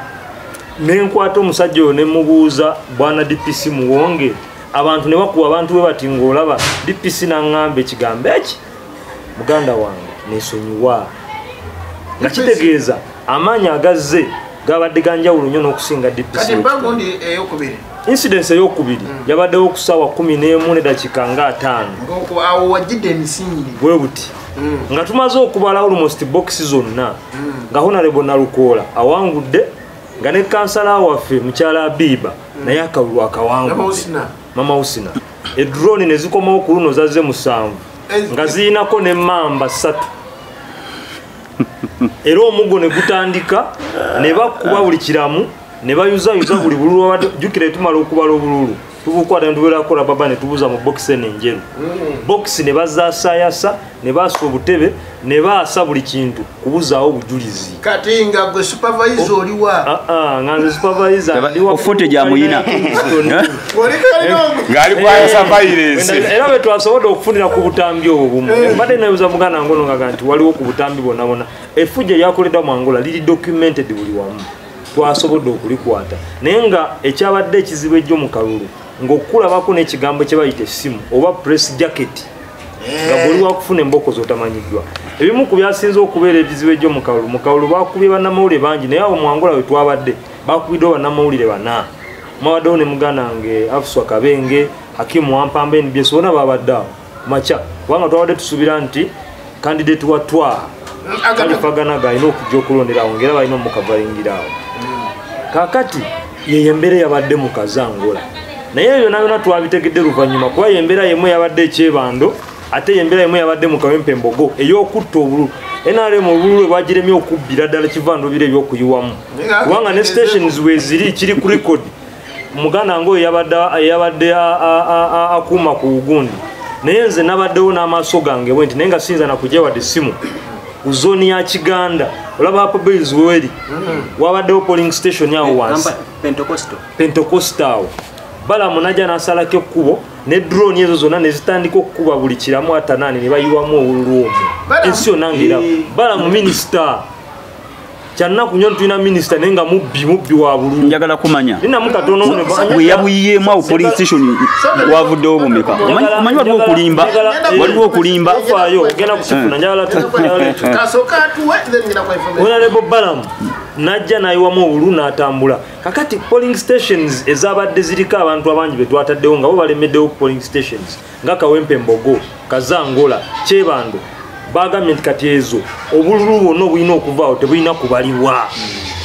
nenkwata omusajja oyo ne mubuuza, bwana DPC Muwonge, abantu ne bakuba abantu bwe bati ng'olaba DPC n'aŋŋamba ekigambo eki, muganda wange neesonyiwa. Nga kitegeeza amaanyi agazze gabadde ga njawulo nnyo n'okusinga DPC. Kati mbagundi eyokubiri. Incidence eyokubiri yabaddewo ku ssaawa 11:50. Awo wajjidde emisingi. Bwe buti. Nga tumaze okubala almost box zonna, nga Honorable Nalukoola awangudde, nga ne kansala waffe mukyala Abiba naye akalulu akawangudde. Mama Usina. Edrone ne zikomawo ku luno zazze 7 nga zirinako n'emmamba 3. Era omuggo ne gutandika ne bakuba buli kiramu ne bayuzayuza buli bululu. Abadde jjukira tumala okubala obululu tubukwata ne tubeerako rababa ne tubuuza mu bokisi eno enjeru. Bokisi ne bazaasayasa ne baasa obutebe ne baasa buli kintu kubuzaawo obujulizi. Kati nga gwe supervisor oliwa? Nga nze supervisor ndi wa footage amuyina. Ng'ali kwayasa violence. Era bwe twasobodde okufunira ku butambi obwo bumu. Mbadde neebuuza muganda wange ono nga nti waliwo ku butambi bwonna bwonna. Effujjo eryakoleddwa mu Angola liri documented buli wamu. Twasobodde okulikwata. Naye nga ekyabadde ekizibu ejjo mu kalulu ng'okulabako n'ekigambo kye bayita essimu oba press jacket nga bw'oli wakufuna emboko z'otamanyiddwa. Ebimu ku byasinze okubeera ebizibu ejjo mu kalulu, bakubye bannamawulire bangi, naye awo mu Angola we twabadde bakubiddwa bannamawulire 4. Mwabaddewo ne muganda wange Afswa Kabenge, Hakimu Wampamba, NBS bonna babadde awo makya, kubanga twabadde tusuubira nti candidate wa Twaha Kalifaganaga alina okujja okulondera awo ng'era balina omukavalingira awo. Kaakati yeyo embeera yabadde mu Kazangola. Naye ebyo byonna twabitegedde luvannyuma, kuba embeera yemu yabadde ekyebando, ate embeera yemu yabadde mu Kawempe Mbogo ey'okutta obululu. NRM obululu bwagiremye okubbira ddala kivandobiro ebyokuyiwamu, kubanga ne stations we ziri kiri ku record. Muganda wange oyo yabadde akuuma ku gundi, naye nze nabaddewo n'amaaso gange bwe nti, naye nga siyinza na kujja wadde essimu ku zooni ya Kiganda. Olaba Applebee's weri wabaddewo polling station awo wansi Pentecostal awo. Balamu najja n'asalako ekkubo ne drone ezo zonna ne zitandika okukuba buli kiramu 8 ne bayiwamu obululu omwo. Ensi yonna ng'eraba. Balamu minisita kyannaku nnyo tulina minisita naye nga mubbi wa bululu. Njagala kumanya ninamu katono bwe yabuyiyeemu awo polling station wavuddewo bumeka? Omanyi waliwo okulimba, waliwo okulimba. Faayo ogenda kukifuna, njagala Honorable Balamu najja n'ayiwamu obululu n'atambula. Kakati polling stations ezabadde ziriko abantu abangi be twataddewo nga bo balemeddewo ku polling stations nga Kawempe Mbogo, Kazangola, Kyebando, bagambye nti kati ezo obululu bwonna obulina okuvaawo tebulina kubalibwa.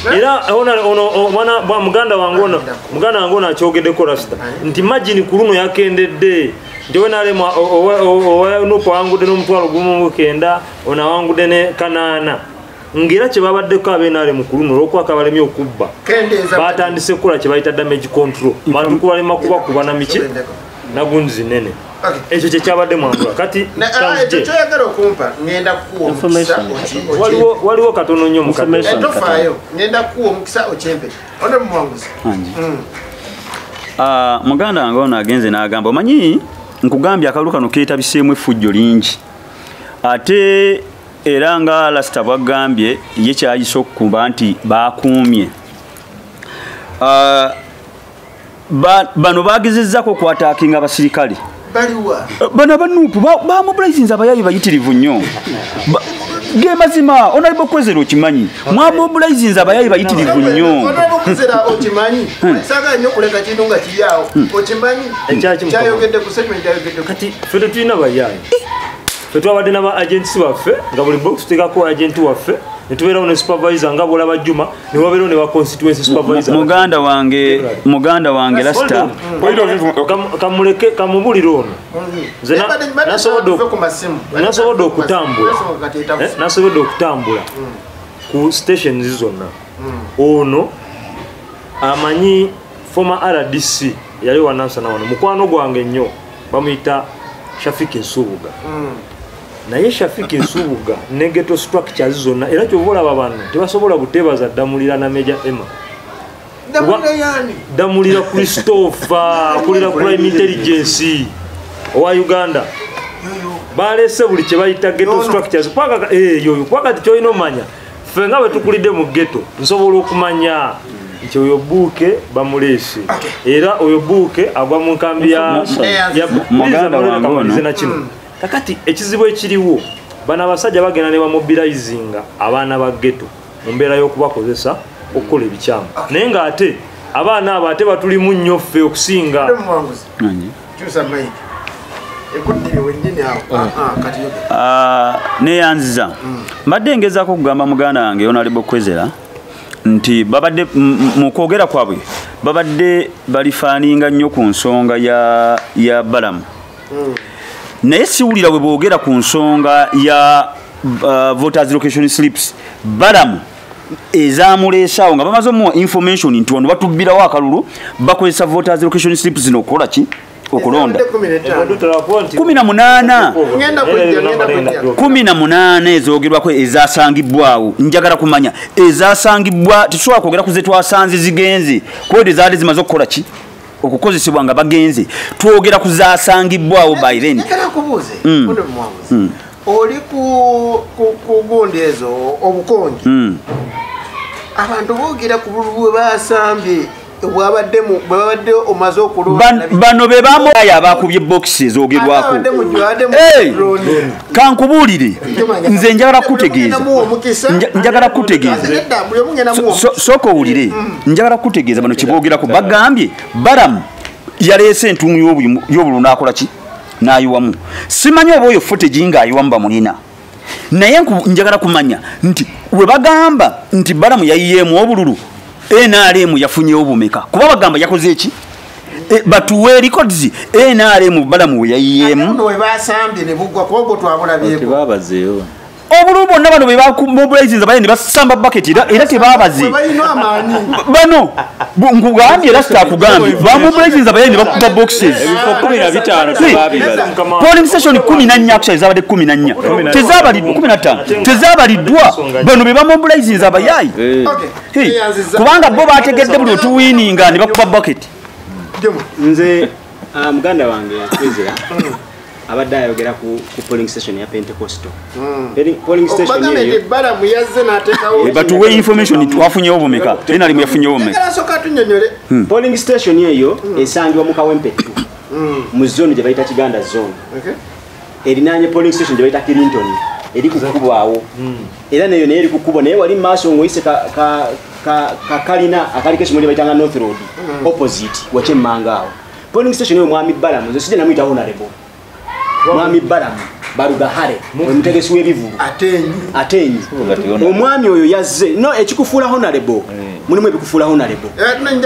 Era ono mwana muganda wange ono akyogeddeko Rasta nti imagine ku luno yakendedde nti wenalema owa NUP awangudde n'omutwalo 1.9 ono awangudde ne 8 ngera kye babaddeko ab'NRM ku luno olw'okuba balemye okubba batandise kukola kye bayita damage control bantu kubalema kubakuba na miki nagunzi nene. Ekyo kye kyabadde mwangula kati ekyo kyoyagala okumpa ngenda kukuwa omukisa waliwo katono nnyo mukatofaayo ngenda kukuwa omukisa okyempe ono muwanguzi. Muganda wange ono agenze n'agamba omanyi nkugambye akalulu kano keetabiseemu effujjo lingi ate era nga Rasta bwagambye ye kyayise okuba nti bakuumye bano bagezezzaako okwataakinga abasirikale bano abanuupu bamobilizinze abayayi bayitirivu nnyo ge mazima Honorable Kwezera okimanyi mwamobilizinze abayayi bayitirivu nnyo. Honorable Kwezera okimanyi saagala nnyo okuleka kintu nga kiri awo okimanyi kyayogedde ku statement kyayogedde kati ffe tetulina bayayi ffe twabadde n'aba agents baffe nga buli box tuteekako agent waffe ne tubeerawo ne supervisor nga bw'olaba Juma ne wabeerawo ne ba constituency supervisor. Muganda wange Rasta kamuleke kamubulire ono nze nasobodde okutambula ku stations zonna. Ono amanyi former RDC yali wa Nansana wano mukwano gwange nnyo bamuyita Shafiki Nsubuga. Naye Shafiki Nsubuga ne ghetto structures zonna era kyova olaba bano tebasobola buteebaza Ddamulira na Major Emma. Ddamulira Christopher akulira crime intelligence owa Uganda balese buli kye bayita ghetto structures paka yoyo paka kyolina omanya ffe nga bwe tukulidde mu ghetto nsobola okumanya nti oyo Buuke bamuleese era oyo Buuke agwa mu nkambi ya muganda wange ono kino. Kakati ekizibu ekiriwo bano abasajja bagenda ne bamobilizinga abaana ba ghetto mu mbeera y'okubakozesa okukola ebikyamu naye ng'ate abaana abo ate batulimu nnyo ffe okusinga. Neyanziza mbadde ngezaako okugamba muganda wange Honorable Kwezera nti babadde mu kwogera kwabwe babadde balifaaninga nnyo ku nsonga ya Balamu naye siwulira bwe boogera ku nsonga ya voters location slips Balamu ezamuleesaawo nga bamaze omuwa information nti wano batubbirawo akalulu bakozesa voters location slips zino okukola ki okulonda 18 18 ezogerwako ezasangibwawo. Njagala kumanya ezasangibwa tetusobola kwogera ku ze twasanze zigenze kwedi zaali zimaze okukola ki okukozesebwa nga bagenze twogera ku zasangibwawo by then. Oli ku gundi ezo obukongi abantu boogera ku bululu bwe basambye bwabadde omaze okulonda bano be bamoya abakubye boxes ezogerwako. Kankubuulire nze njagala kutegeeza njagala kutegeeza sooka owulire njagala kutegeeza bano kyeboogerako bagambye Balamu yaleese entuumu y'obululu n'akola ki n'ayiwamu. Simanyi oba oyo footage ng'ayiwamu bamulina naye njagala kumanya nti we bagamba nti Balamu yayiyeemu obululu NRM yafunye obumeka kuba bagamba yakoze eki batuwe records NRM Balamu yayiyeemu we basambye ne bugwa kuba twabulabyeko tebabazeeyo obululu bonna bano be bamobilizinze abaye ne basamba bucket era tebabaze bano nkugambye era sitakugambye bamobilizinze abaye ne bakuba boxes ebifo 15 tebabibaze polling station 14 actually zabadde 14 tezabaliddwa 15 tezabaliddwa bano be bamobilizinze abayayi kubanga bo bategedde buli otuwininga ne bakuba bucket. Nze muganda wange Kwezera abadde ayogera ku polling station ya Pentecostal. Polling station eyo Balamu yazze n'ateekawo batuwe information twafunyewo obumeka NRM yafunyewo obumeka. Polling station eyo esangibwa mu Kawempe mu zone gye bayita Kiganda zone. Erinaanye polling station gye bayita Clinton eri ku kkubo awo era neyo naye eri ku kkubo naye wali mu maaso ng'oyise kakalina akaliko ekimuli bayitanga North Road opposite wakyemmanga awo. Polling station eyo mwami Balamu nze sijja namuyita honorable Mwami Balamu Barugahare omutegesi w'ebivulu Atenyi omwami oyo yazze no ekikufuula honorable mulimu ebikufuula honorable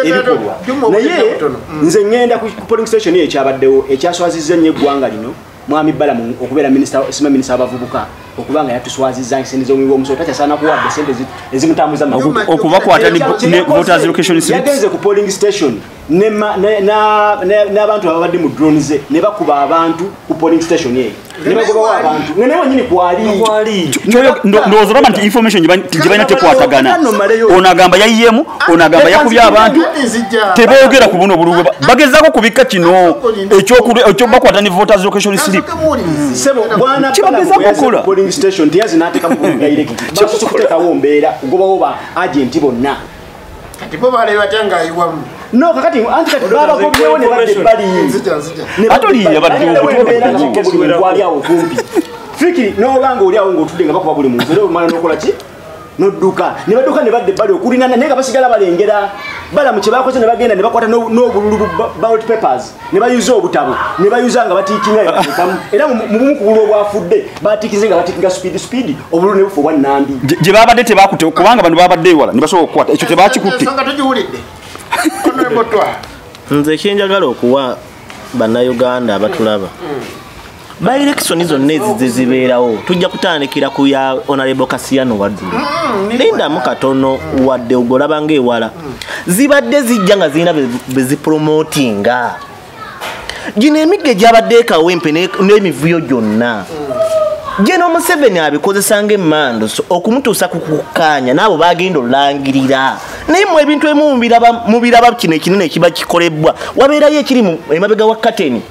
ebikolwa naye nze ngenda ku polling station eyo ekyabaddewo ekyaswazizza ennyo eggwanga lino mwami Balamu okubeera minisita sima minisita abavubuka okubanga yatuswazizza ensente z'omuwi w'omusolo takyasaana kuwadde sente ezimutambuza okubakwata ne voters location slips yagenze ku polling station n'abantu ababadde mu drone ze ne bakuba abantu ku polling station eyo ne bagobawo abantu nga naye wenyini kwali ndowooza olaba nti information gye balina tekwatagana ono agamba yayiyeemu ono agamba yakubye abantu teboogera ku buno obululu bagezaako kubikka kino ekyobakwata ne voters location slip kibagezaako okukola polling station tiyazi n'ateekamu direct basoose kuteekawo mbeera kugobawo ba agenti bonna kati bo baleba batya ng'ayiwamu no kakati anti kati babagobyewo ne badde ebbali ate oli yabaddewo wali awo kumpi fikiri n'oba nga oli awo ng'otudde nga bakuba buli muntu era omala n'okola ki n'odduka ne badduka ne badda ebbali okulinana naye nga basigala balengera Balamu kye bakoze ne bagenda ne bakwata n'obululu ballot papers ne bayuza obutabo ne bayuza nga batiikinga era mu bumu ku bululu obwafudde batiikize nga batiikinga speed obululu ne bufa obwa Nambi gye babadde tebakutte kubanga bano babadde ewala ne basobola okukwata ekyo tebakikutte nze kyenjagala okuwa bannayuganda abatulaba by-election zonna ezize zibeerawo tujja kutandikira ku ya Honorable Kasiano Waddulu lindamu katono wadde ogolaba ng'ewala zibadde zijja nga zirina bezipromotinga gino emigga egyabadde ekawempe n'emivuyo gyonna General Museveni abikozesa ng'emmando okumutuusa ku kukkaanya n'abo bagenda olangirira naye mmwe ebintu ebimu mubiraba kino ekinene ekiba kikolebwa wabeerayo ekiri emabega wa kateni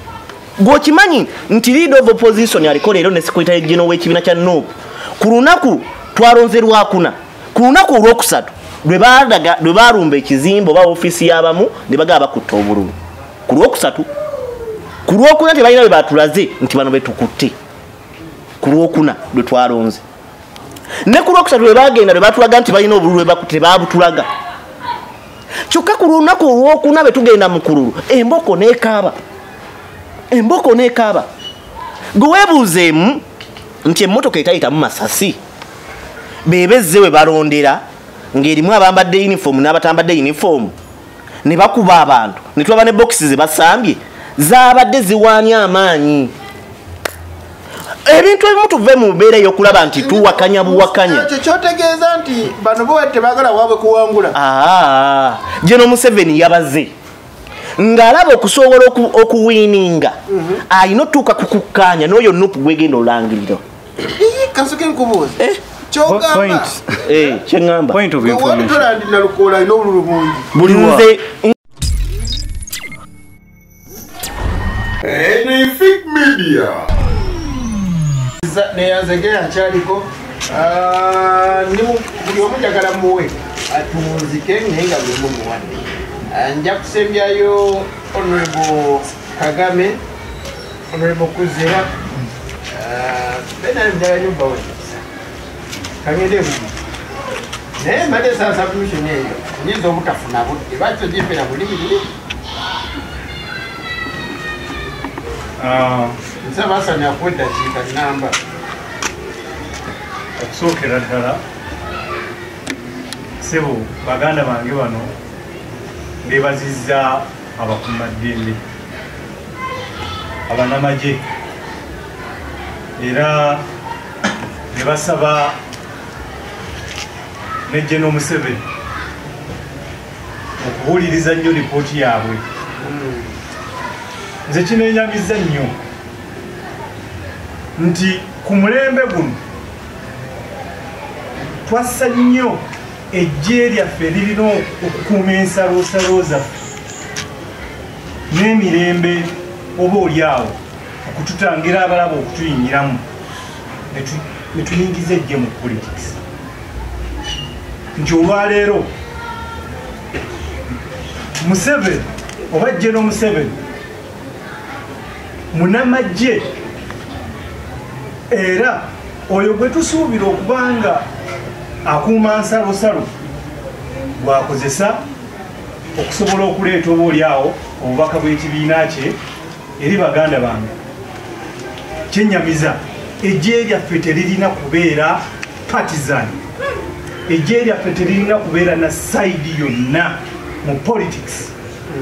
gwokimanyi nti leader of opposition aliko leero ne secretary general w'ekibiina kya NUP ku lunaku twalonze lwakuna ku lunaku olwokusatu lwe baalumba ekizimbe oba ofiisi y'abamu ne bagaba bakutta obululu ku lwokusatu ku lwokuna tebalina bwe batulaze nti bano betukutte ku lwokuna lwe twalonze ne ku lwokusatu lwe bagenda lwe batulaga nti balina obululu lwe bakutte baabutulaga kyokka ku lunaku olwokuna bwe tugenda mu kululu emboko n'ekaaba emboko n'ekaaba gwe weebuuzeemu nti emmotoka etayitamu masasi beebezze we balondera ng'erimu abambadde yunifoomu n'abatambadde yunifoomu ne bakuba abantu ne tulaba ne bokisi ze basambye zaabadde ziwaanya amaanyi ebintu ebimu tuve mu mbeera ey'okulaba nti tuwakanya buwakanya ekyo kyotegeeza nti bano bo tebaagala waabwe kuwangula General Museveni yabaze ng'alaba okusobola okuwiininga alina otuuka ku kukkaanya n'oyo NUP gwegenda olangirira kansoke nkubuuze kyogamba kyeŋŋamba wali Nalukoola alina obululu bungi nze Anything Media neyanzege akyaliko buli omu njagala muwe atuwunzike naye nga buli omu muwadde nja kusembyayo Honorable Kagame Honorable Kuzera benali njagala nnyo mbawekisa kangende bubi naye mbadde nsaba submission eyo nyinza obutafuna budde lwaki ogimpera bulimi luli nsaba Hassan akuwa eddakiika nnamba okusookera ddala ssebo baganda bange bano beebazizza abakuumaddembe abanamagye era ne basaba ne General Museveni okuwuliriza nnyo lipooti yaabwe nze kinenyamiza nnyo nti ku mulembe guno twassa nnyo eggye lyaffe lirina okukuuma ensalosalo zaffe n'emirembe oba oli awo okututangira abalaba okutuyingiramu ne tuyingiza eggye mu politics nti olwaleero Museveni oba General Museveni munamagye era oyo gwe tusuubira okubanga akuuma nsalosalo gwakozesa okusobola okuleeta oba oli awo obubaka bw'ekibiina kye eri baganda bange kyennyamiza Ejje lyaffe teririna kubeera partisan. Ejje lyaffe teririna kubeera na side yonna mu politics.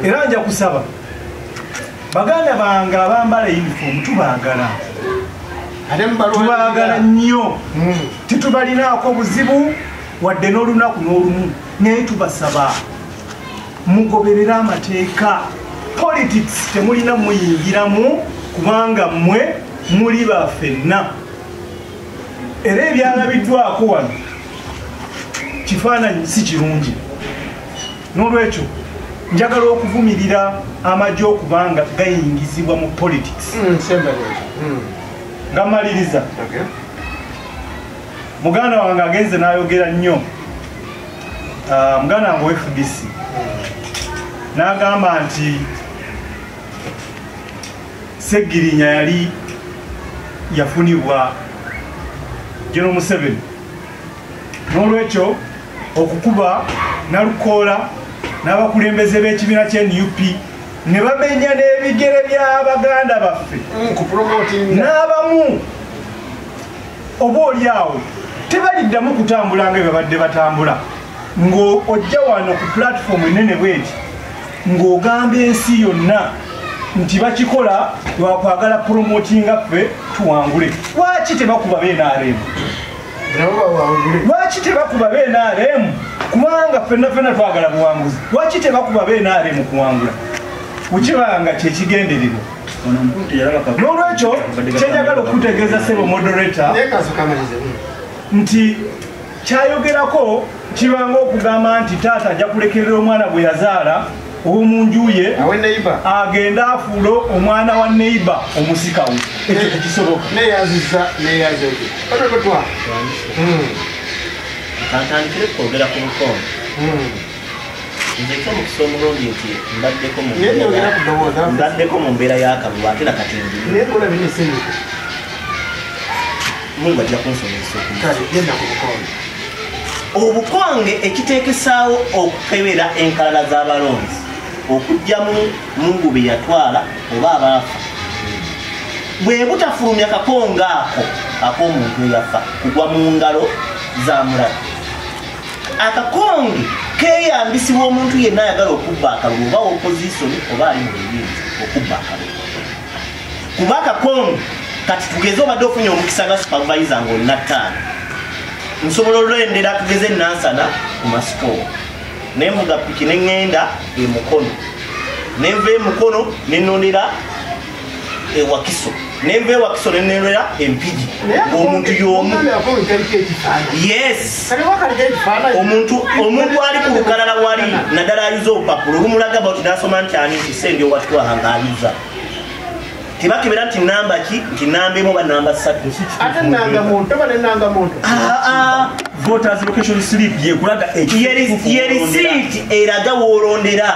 Era nja kusaba baganda bange abambala uniform, tubaagala, tubaagala nnyo, tetubalinaako buzibu wadde n'olunaku n'olumu, naye tubasaba mugoberere amateeka. Politics temulina muyingiramu kubanga mmwe muli baffenna. Era ebyalabiddwako wano kifaananyi si kirungi. N'olwekyo njagala okuvumirira amagye okubanga gayingizibwa mu politics. Nga mmaliriza, muganda wange agenze n'ayogera nnyo, muganda wange wa FDC, n'agamba nti Ssegirinya yali yafunibwa General Museveni. N'olwekyo okukuba Nalukoola n'abakulembeze b'ekibiina kya NUP ne bamenya n'ebigere by'abaganda baffe n'abamu oba oli awo tebaliddamu kutambula nga bwe babadde batambula. Ng'ojja wano ku platform ennene bweti ng'ogamba ensi yonna nti bakikola lwakwagala promotinga ffe tuwangule. Lwaki tebakuba BNRM? Lwaki tebakuba BNRM? Kubanga ffenna ffenna twagala buwanguzi. Lwaki tebakuba BNRM kuwangula? Ukibanga kyekigendererwa. N'olwekyo kyenjagala okutegeeza ssebo moderator nti kyayogerako kibanga okugamba nti taata ajja kulekerera omwana gwe yazaala ow'omu nju ye agende afuule omwana wa neighbor omusikawe. Ekyo tekisoboka. Kantandikire kwogera ku bukonge. Nze ekyomukisa omulungi nti mbaddeko mu mbeera y'akalulu ate na kati ndi. Mungu ajja kunsomesa okumanya. Obukonge ekiteekesaawo okukebera enkalala z'abalonzi okuggyamu Mungu be yatwala oba abaafa. Bwe butafulumya kakonge ako ak'omuntu eyafa kugwa mu ngalo za mulala. Akakonge keeyambisibwa omuntu yenna ayagala okubba akalulu oba opposition oba ali mu buyinza okubba akalulu. Kuba akakonge kati tugeze obadde ofunye omukisa nga supervisor ng'olina 5. Nsobola olwendera tugeze Nansana ku masitoowa, ne nvuga piki ne ŋŋenda e Mukono, ne nva e Mukono ne nnondera e Wakiso, ne nva e Wakiso ne nnondera e Mpigi. Omuntu y'omu. Yes, omuntu ali ku lukalala wali naddala ayuza olupapula olumulaga bw'ati n'asoma nti ani nti Ssendi owatwaha ng'ayuza. Tebakebera nti namba ki, nti namba emu oba namba 3. Ate nanga muntu oba ne nanga muntu. Voters location slip yekulaga ye receipt eraga w'olondera.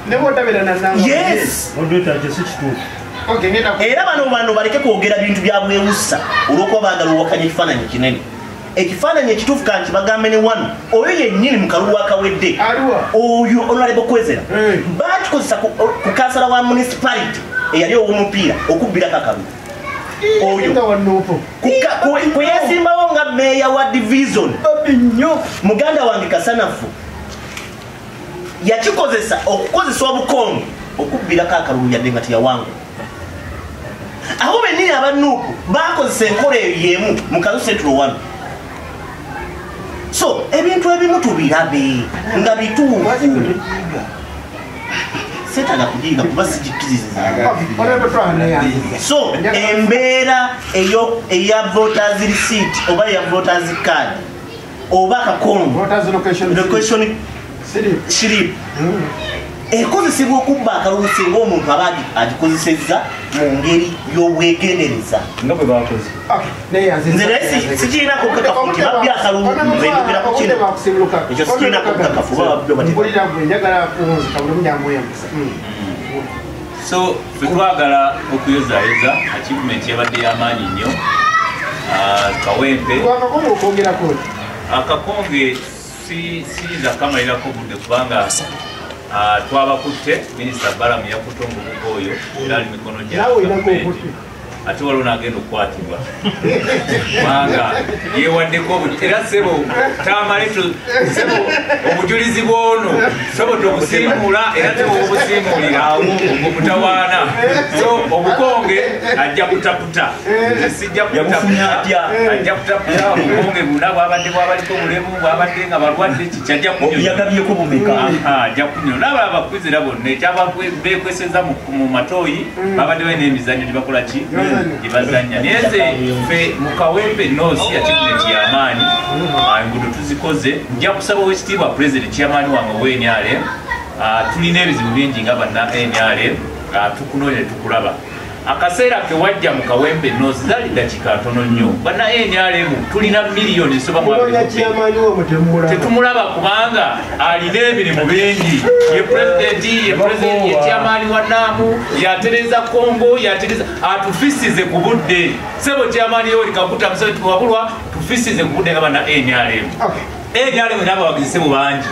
Ne bw'otabeera na nanga. Yes. Okay, era bano baleke kwogera bintu bya bwewussa olw'okuba baagala owakanya ekifaananyi kinene. Ekifaananyi ekituufu kanti bagambe ne wano oyo yennyini mu kalulu akawedde oyo Honorable Kwezera baakikozesa ku kansala wa municipality eyali ow'omupiira okubbirako akalulu. Oyo kwe yasimbawo nga meeya wa division muganda wange Kasanafu yakikozesa okukozesa obukonge okubbirako akalulu yadde nga teyawangula. Aho bennyini aba NUP bakozesa enkola eyo y'emu mu Kazo Central 1. So ebintu ebimu tubirabe nga bituufu. Seetaaga kugiyiga kuba sigikkiririza. So embeera eya voters receipt oba eya voters card oba akakonge location slip ekozesebwa okubba akalulu singa omuntu aba agikozesezza mu ngeri y'obwegendereza. Nga bwe bakoze. Nze naye sikirinako bukakafu nti babbye akalulu, nze njogera ku kino. Ekyo sikirinako bukakafu oba babbye oba So ffe twagala okuyozaayoza achievement yabadde y'amaanyi nnyo. Kawempe akakonge siyinza kamalirako budde kubanga twabakutte. Minisita Balamu yakutte omuvubuka oyo era ali mikono gya gavumenti. Ate waliwo n'agenda okukwatibwa kubanga yeewaddeko era ssebo tamale ssebo obujulizi bw'ono ssebo tobusiimuula era tebubusiimuulira awo ogwo mutawaana. So obukonge ajja kutaputa, sijja kutaputa, ajja kutaputa obukonge buna bwabadde bwabaliko obulemu bwabadde nga balwadde kiki ajja kunyonyola bumeka ajja kunyonyola n'abalala bakwizira bonna ekyababeekweseza mu matoyi babadde balina emizannyo gye bakola ki gye bazannya. Naye nze ffe mu Kawempe North achievement y'amaanyi, enguudo tuzikoze. Nja kusaba owekitiibwa Pulezidenti chairman wange ow'NRM, tulina ebizibu bingi nga banna NRM, tukunoonya tukulaba. Akaseera ke wajja mu Kawempe North zaali ddakiika ntono nnyo. Banna NRM tulina miliyoni esoba mu tetumulaba kubanga alina emirimu bingi. Ye pulezidenti, ye pulezidenti, ye chairman wa NAMU, yatereza Congo, yatereza atufisize ku budde. Ssebo chairman Yoweri Kaguta Museveni wabulwa tufisize ku budde nga banna NRM. NRM n'abawagizi ssebo bangi.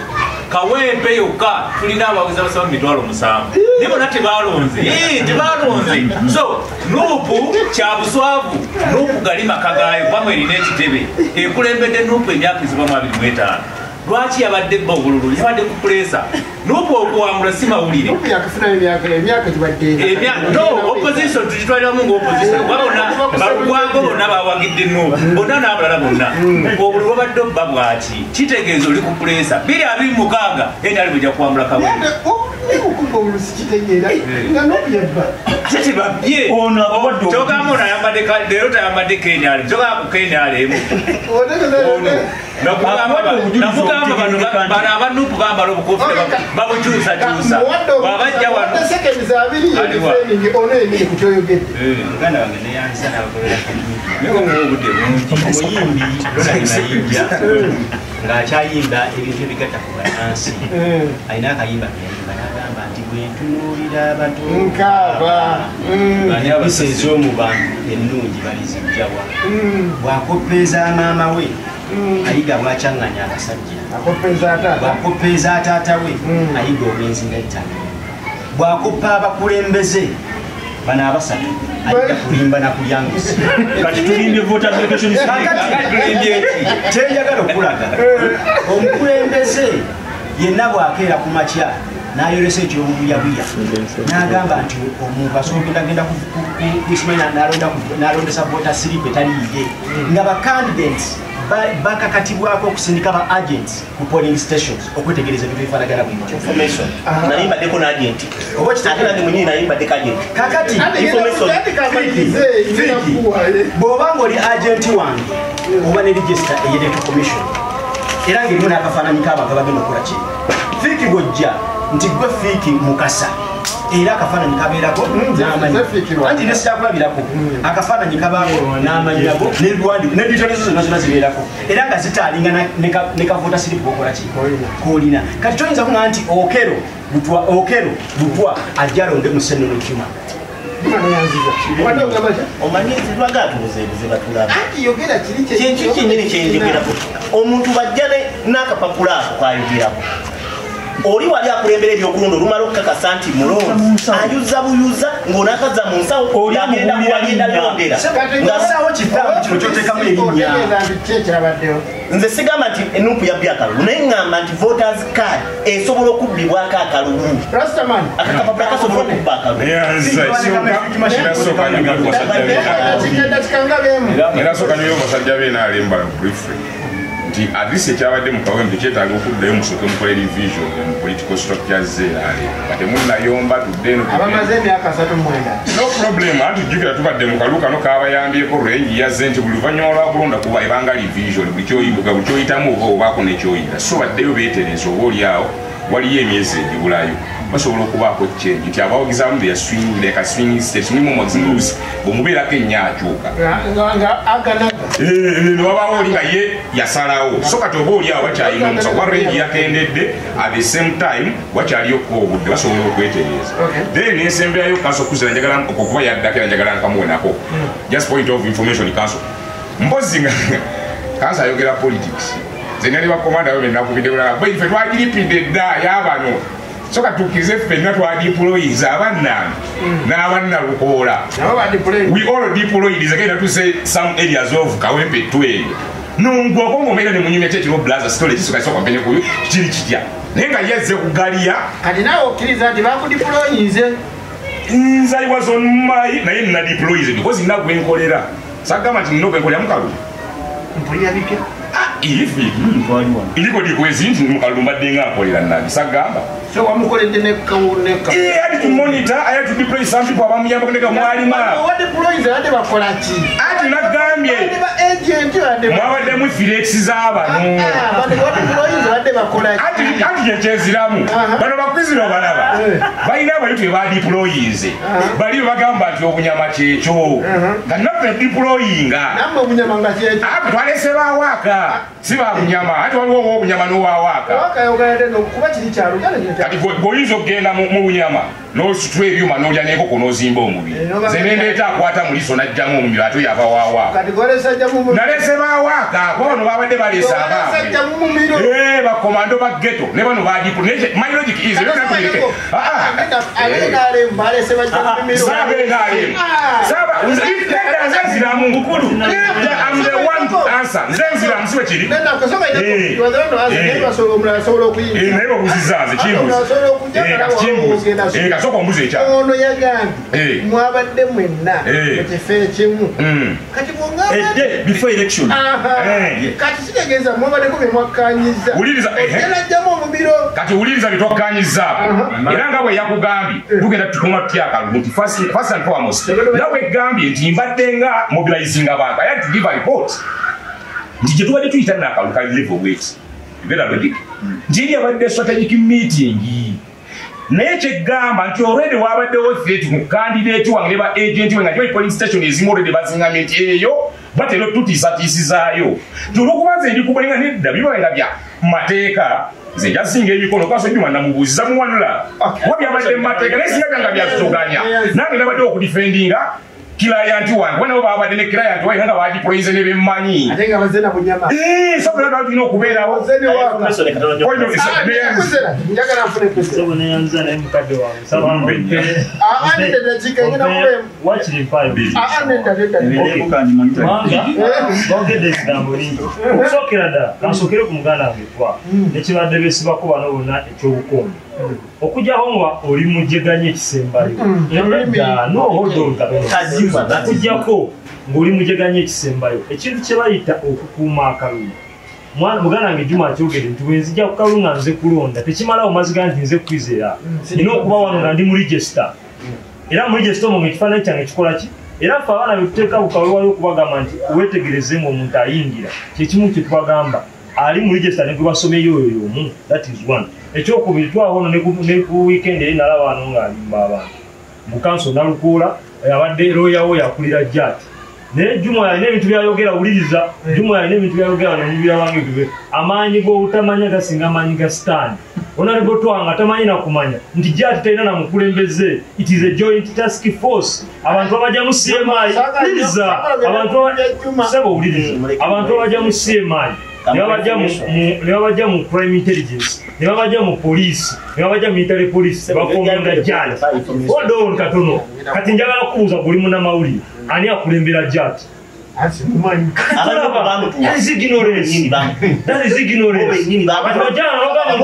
Kawempe yokka tulina abawagizi abasaba 700,000. Naye bonna tebalonze. Tebalonze. So Nuupu kya buswavu. Nuupu gali maka gaayo kubanga erina ekitebe. Ekulembedde Nuupu emyaka eziba mu 25. Lwaki yabadde bba obululu? Yabadde ku puleesa. Nuupu okuwangula si mawulire. Nuupu yakafuna emyaka gibadde. No, opposition tugitwaliramu ng'opposition. Kuba bonna balugwango bonna bawagidde Nuupu. Bonna n'abalala bonna. Obululu bwabadde obba bwaki? Kitegeeza oli ku puleesa. 2026 NRM ejja kuwangula Kawempe. Ate tebabbye. Kyogamba ono ayambadde leero tayambadde KNRM. Kyogamba ku KNRM. Ono. Nakugamba bano aba Nuupu bambala obukofiira babukyusakyusa. Bw'abajja wano. Muganda wange neyanzisa n'abakolera omuyimbi Ronald Mayinja ng'akyayimba ebintu ebigatta ku bannansi. Alina akayimba ke yayimba n'agamba nti bwe ntunuulira abato nkaaba empisa ez'omu bantu ennungi balizijjawa. Bw'akoppeeza maama we ayiga bw'akyaŋŋanya abasajja, bw'akoppeeza taata we ayiga obwenzi n'ettaka, bw'akoppa abakulembeze bano abasatu ayiga kulimba na kulya nguzi. Kati tulimbye voter application. Kyenjagala okulaga omukulembeze yenna bw'akeera ku makya n'ayolesa ekyobubuyabuya n'agamba nti omuntu asobola genda kusimanya n'alondesa voter slip etali yiye nga ba candidates bakakatibwako okusindika ba agents ku polling stations okwetegereza ebintu ebifaanagana bwe bityo. Information. Nali mbaddeko n'agent. Oba kitagenda ndi mwennyini nali mbaddeko agent. Kakati information. Bw'oba ng'oli agent wange oba ne register ey'Electoral Commission era ng'erimu n'akafaananyi k'abantu abagenda okukola ki? Fiiki bw'ojja nti gwe Fiiki Mukasa era akafaananyi kabeerako n'amannya. Anti ne sikyakulabirako akafaananyi kabaako n'amannya go n'ebiwandiiko ne details zonna zonna zibeerako era nga zitaalinga ne ka voter slip k'okola ki? K'olina. Kati toyinza kuŋŋamba nti Okello Lutwa ajja alonde Musenero Juma. Omanyi lwagala tubuzeebuze batulaba. Kintu kyennyini kyenjogerako. Omuntu bajja n'akapapula ako k'ayogerako. Oli wali akulembera ebyokulonda olumala okukakasa nti mulonzi ayuza buyuza ng'onaakaza mu nsawo agenda kuwagenda londera. Ng'assaawo kitaabu kino ky'oteekamu erinnya. Nze sigamba nti Nuupu yabbye akalulu naye ŋŋamba nti voters card esobola okubbibwako akalulu. Akakapapula kasobola okubba akalulu. Era sooka nyuyo basajja b'NRM briefly. Nti at least ekyabadde mu Kawempe kyetaaga okuddayo musooke mukole revision mu political structures z'NRM. Nga temunnayomba tudde eno. Abamaze emyaka 39. No problem, anti jjukira tubadde mu kalulu kano kaabayambyeko range yazze nti buli luvannyuma lwa kulonda kuba ebanga revision buli ky'oyiga buli ky'oyitamu oba obaako n'ekyoyiga. So baddeyo beetereeze oba oli awo waliyo emyezi egibulayo. Basobola okubaako change nti abawagizi abamu they are swinging like a swinging state mulimu omuwagizi ng'oluusi bw'omubeerako ennyo akyuka. Wabaawo oli nga ye yasalawo. So kati oba oli awo wakyalina omukisa kuba range yakendedde at the same time wakyaliyokko obudde basobola okwetereeza. Then ensemberayo kanso okuzira njagala okuba yaddako era njagala nkamuwenako. Just point of information kanso. Mpozi nga kanso ayogera politics. Nze nali bakomanda bo be nakubidde bulala. Bwe ife twagiripidde dda y'abano. So katukize ffenna twadeployiza abannange n'abannalukoola. We all deployed again to say some areas of Kawempe 2. Nungwako ng'omeera ne munyumya ki ekiro blaza story ekisooka kisooka mpenye ku kiri kitya. Naye nga yazze kugaliya. Kati naawe okkiriza nti bakudeployinze. Nze I was on my naye nina deployize because nina gwe nkolera. Sagamba nti nina gwe nkolera mu kalulu. Mpulira bipya. Ifi iliko dikwezi nti mu kalulu mbadde nga nkolera nnabi sagamba. So wamukoledde ne kawuneka. I had to monitor, I had to deploy some people abamuyambako ne gamwalima. What deploys ate bakola ki? Ati nagambye. Ba agent ate mwabaddemu threats z'abano. What deploys ate bakola ki? Ati kyenziramu. Bano bakwizira balaba. Balina abayitwe ba deployinze. Bali bagamba nti obunyama kyekyo. Nga naffe deployinga. Namwe obunyama nga kyekyo. Twalese bawaaka. Si ba bunyama, ate waliwo obunyama n'owawaaka. Waaka yogera no kuba kiri kyalo. Kati bw'oyinza okugenda mu bunyama n'ositula ebyuma n'olya n'enkoko n'ozimba omubiri. Nze ne ndeeta akwata mu liiso n'aggyamu omubiri ate oyo aba wawaaka. Nalese bawaaka, kuba bano babadde baleese abaabwe. Bakomando ba ghetto ne bano badipo. My logic is, nze nziramu. I'm the one to answer. Nze nziramu si bwe kiri. Naye obuuzizza nze kimbuuzi. Kasooka ombuuze ekya. Ono yagambye mwabadde mwenna mu kifo ekimu. Kati bw'ongamba before election. Kati kitegeeza mwabaddeko bye mwakkaanyizza. Ogenda omumiro. Kati wuliriza bye twakkaanyizzaako. Era nga bwe yakugambye tugenda tukoma tutya akalulu nti first and foremost. Nga bwe gambye nti mbadde nga mobilizing abantu. I had to give a report. Nti gye tubadde tuyita n'akalulu kali level weight. Better logic. Nti eri abadde strategic meeting. Naye kyegamba nti already wabaddewo threat mu candidate wange ne ba agent we nga gye polling station ezimu already bazingamye nti eyo batera otutiisatiisizaayo. Nti olw'okuba nze ndi kubalinga nedda bibalenga bya mateeka nze njasinga emikono kaso Juma namubuuziza muwanula. Kuba byabadde mu mateeka naye singa byanga byazitoganya. Nange nabadde okudefendinga client wange kuba nabo babadde ne client wange nga badeployize ne bemmanyi. Ate nga bazze na bunyama. So bwe tulina okubeerawo. Njagala nfune pesa. Sebo neyanza naye mukadde wange. Bongedde ekigambo lingi. Okusookera ddala kansookere ku muganda wange kuba nekibadde beesibako bano bonna ekyobukombe. Okuggyako nga oli mujeganya ekisembayo. No, hold on katono. Okuggyako ng'oli mujeganya ekisembayo. Ekintu kye bayita okukuuma akalulu. Muganda wange Juma akyogedde nti bwe nzija ku kalulu nga nze kulonda tekimalawo mazzi ga nti nze kwizera. Nina okuba wano nga ndi mu register. Era mu register omwo ng'ekifaananyi kyange kikola ki? Era ffe abaana be tuteeka ku kalulu waliwo okubagamba nti weetegereze ng'omuntu ayingira. Kye kimu kye tubagamba. Ali mu register ne gwe basomyeyo oyo y'omu. That is one. Ekyokubiri twawono ne ku weekend eri nalaba wano ng'alimba abantu. Mu kanso Nalukola abadde lawyer we yakulira Jat. Naye Juma alina ebintu by'ayogera wuliriza. Juma alina ebintu by'ayogera ne mubiraba ng'ebyo. Amaanyi g'obutamanya gasinga amaanyi ga Sitaani. Honorable Twanga tamanyi na kumanya nti Jat talina na mukulembeze. It is a joint task force. Abantu abajja mu CMI wuliriza. Abantu sebo wuliriza. Abantu abajja mu CMI ne babajja mu crime intelligence, ne babajja mu police, ne babajja mu military police, bakomenga Jat. Hold on katono. Kati njagala kubuuza guli munnamawulire. Ani akulembera Jat? That is ignorance. That is ignorance. Kati bajjana n'ogamba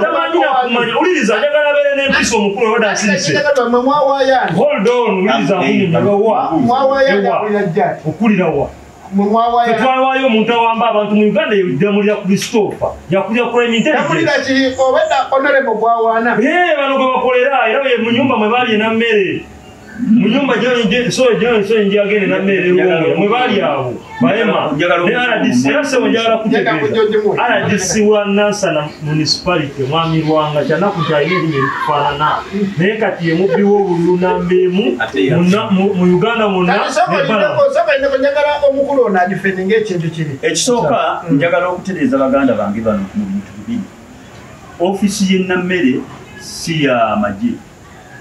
tamanyi na kumanya. Wuliriza njagala abeere n'empisa omukulu obadde asirise. Hold on, wuliriza okulira wa? Tetwawaayo omuntu awamba abantu mu Uganda yedamulira Christopher. Yakulira crime intelligence. Bano gwe bakolera era mu nyumba mwe bali enammere. Mu nyumba gyagende nammere erwongo mwe bali abo. Bahema ne RDC era ssebo njagala kutegeeza. RDC wa Nansana Municipality Mwami Lwanga kyanaku kyalina erinnya erikufaanana. Naye kati ye mubbi w'obululu namba emu mu Uganda mwonna. Njagala omukulu ono adifendinga ekintu kiri. Ekisooka njagala okutereeza baganda bange bano mu bintu bibiri. Ofiisi y'e Nammere si ya magye.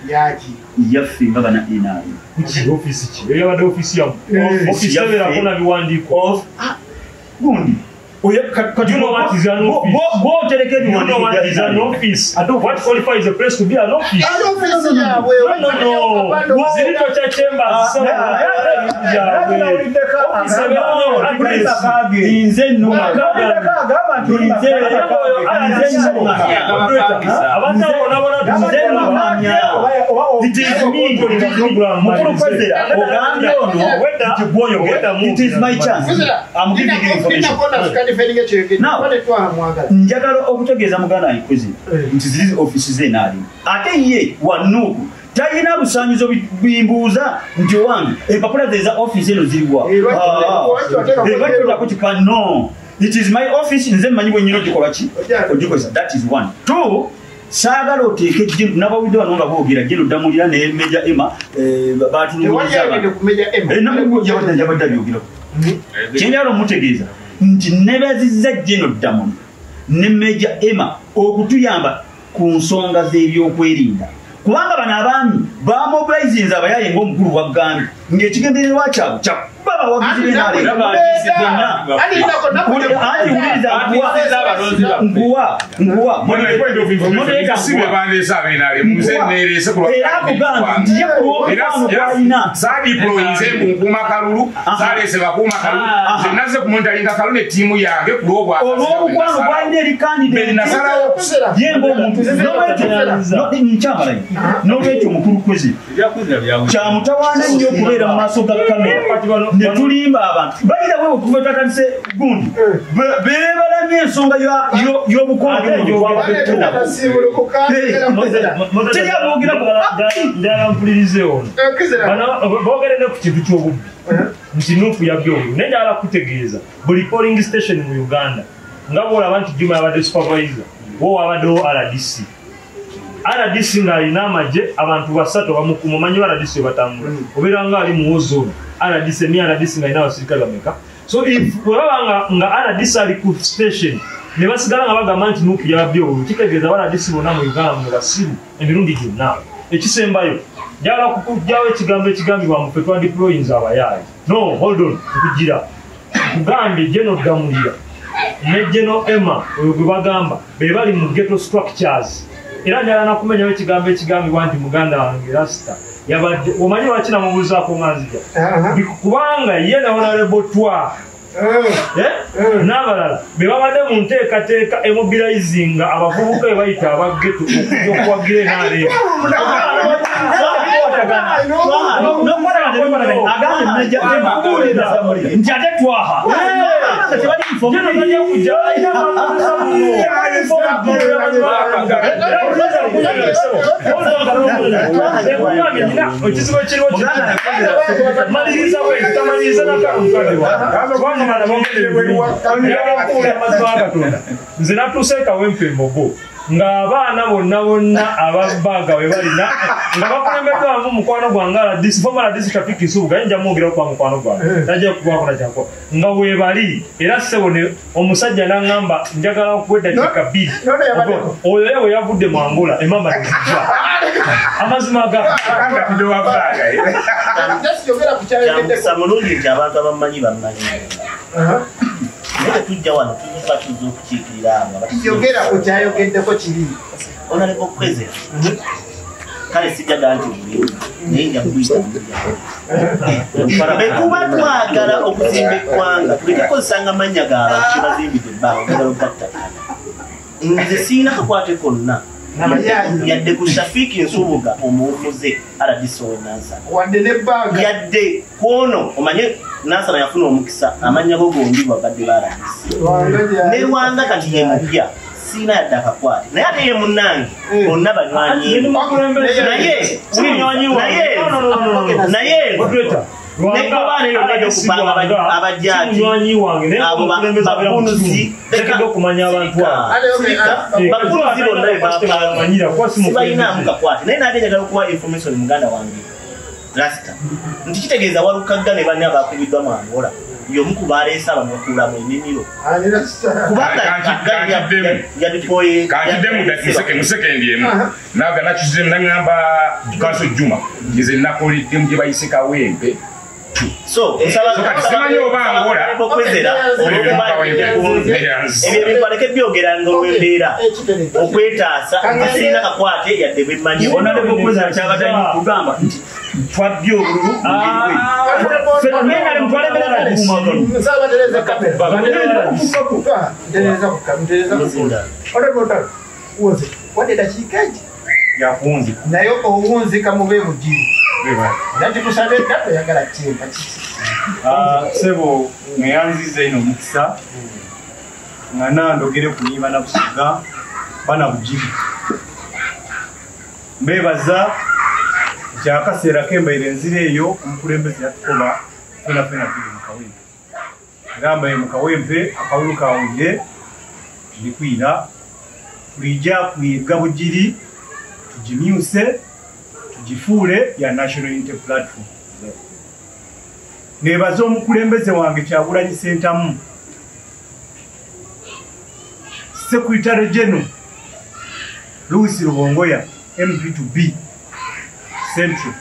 Yaki. Yaffe nga bana NRM. Kuki ofiisi ki? Eyabadde ofiisi yammwe. Ofiisi ebeerako na biwandiiko. Gundi. You know what is an office? Go tereke You know what is an office? What qualifies a place to be an office? No. Zirito cha chambers. Nze nnuma. It is me. It is my chance. I'm giving you information. Now, njagala okutegeeza muganda wange nti ziri office ze naali ate ye wa Nuupu talina busanyizo bimbuuza nti owange empapula ze za office eno ziriwa. No, it is my office, nze mmanyi bwe nnyina ogikola ki ogikozesa. That is one. Two, saagala oteeke nabawulidde wano nga boogera geno ddamulira ne Major Emma baatulumuyabadde abyogerako. Kyenjagala omutegeeza nti nebazizza geno ddamuli ne Major Emma okutuyamba ku nsonga z'ebyokwerinda, kubanga bano abaami bamobilizinze abayaye ng'omukulu wagambye ng'ekigendererwa kyabwe kyakuba abawagizi b'NRM. Era akugambye nti ye ku lw'omukwano gw'alina olw'omukwano gw'alina eri kandidate ye ng'omuntu. Nkyamalayo n'olwekyo mukulu Kwezi kyamutawaana nnyo okubeera mu maaso ga kamera ne tulimba abantu. Bayira wewe okuva twatandise gundi beebalamye ensonga y'obukonge. Njagala mpulirize ono. Boogere ne ku kintu ky'obubbi nti Nuupu yabbye obululu, naye njagala kutegeeza buli polling station mu Uganda nga bw'olaba nti Juma yabadde supervisor, wo wabaddewo RDC. RDC ng'alina amagye abantu basatu bamukuuma, omanyi RDC we batambula obeera nga ali mu war zone. RDC emi RDC ng'alina abasirikale bameka. So if bwe baba nga RDC ali ku station ne basigala nga bagamba nti Nuupu yabbye obululu, kitegeeza aba RDC bonna mu Uganda muno basiru emirundi gyonna. Ekisembayo njagala kukuggyawo ekigambo ekigambibwa mu ffe twadeployinze abayaayi. No, hold on, nkugira nkugambye Geno Ddamulira ne Geno Emma oyo gwe bagamba be bali mu ghetto structures. Era njagala nakumenyawo ekigambo ekigambibwa nti muganda wange Rasta yabadde, omanyi lwaki namubuuzaako nga nzija? Kubanga ye ne Honorable Twa n'abalala be babadde mu nteekateeka emobilizinga abavubuka be bayita aba ghetto okujja okuwagira NRM. Nti ate twaha ekizibu ekiriwo maliriza bwe tamaliriza nakamukadewa. Nze natuuse Kawempe Mbogo ng'abaana bonna bonna ababaaga we balina nga bakulembeddwamu mukwano gwange RDC, former RDC Traffic Nsubuga, nja mwogera kwa mukwano gwange tajja kubaako nakyako nga weebali. Era ssebo omusajja n'aŋŋamba njagala okuwa eddakiika bbiri. Oyo ye bwe yavudde mu Angola emamba nezijja amazima ga kyamukisa mulungi nti abantu abamanyi bammanyi, naye tetujja wano tuba tuzza okukiikirira abo. Yogera ku kyayogeddeko kiri Honorable Kwezi, kale sijjaga nti bubi, naye nja kuyita bwe kuba twagala okuzimba eggwanga tuleke kukozesanga mannya g'abantu kye bazimbidde ebbanga njagala okugattakana. Nze sirina kakwate konna yadde ku Shafiki Nsubuga omuwumuze RDC ow'e Nansana, wadde n'ebbanga yadde kwono omanye Nansana yafuna omukisa amannya go gombi babadde ba RDC ne Rwanda kati ye mupya, sirina yadde akakwate, naye ate ye munnange bonna banywanyi naye negobaana yonna egy'okupanga abajjaati abo bakunuzi bakunuzi bonna bebapanga sibalinamu kakwate. Naye naate njagala okuwa information muganda wange Rasta nti kitegeeza Walukagga ne banne abakubiddwa mu Angola y'omu ku baleese abantu bakuulamu ennimiro kubanga yadiploye. Kankiddemu musekendi emu naga nakizemu naŋŋamba Kanso Juma nze nakoleddemu gye bayise Kawempe 2. So simanyi oba Angola ebyo baleke byogeranga olw'embeera okwetaasa sirina kakwate yadde bwemmanyi. Honorable Kwezera kyabadde kugamba nti twabbye obululu naye owunzika mube Bugiri nakikusabe dda toyagala kimpa kiki. Sebo neyanziza ino omukisa nga nandogere ku niba na Busoga bana Bugiri mbebaza nti akaseera kembaire enzira eyo omukulembeze yatukoba fena fena tuli mu Kawempe era mbaye mu Kawempe akalulu kawulire ndikwira tulijja kuyiga Bugiri tugimyuse tugifuule ya National Unity Platform. Nebaza omukulembeze wange Kyagulanyi Ssentamu, Secretary General Louis Rubongoya MP2B Central.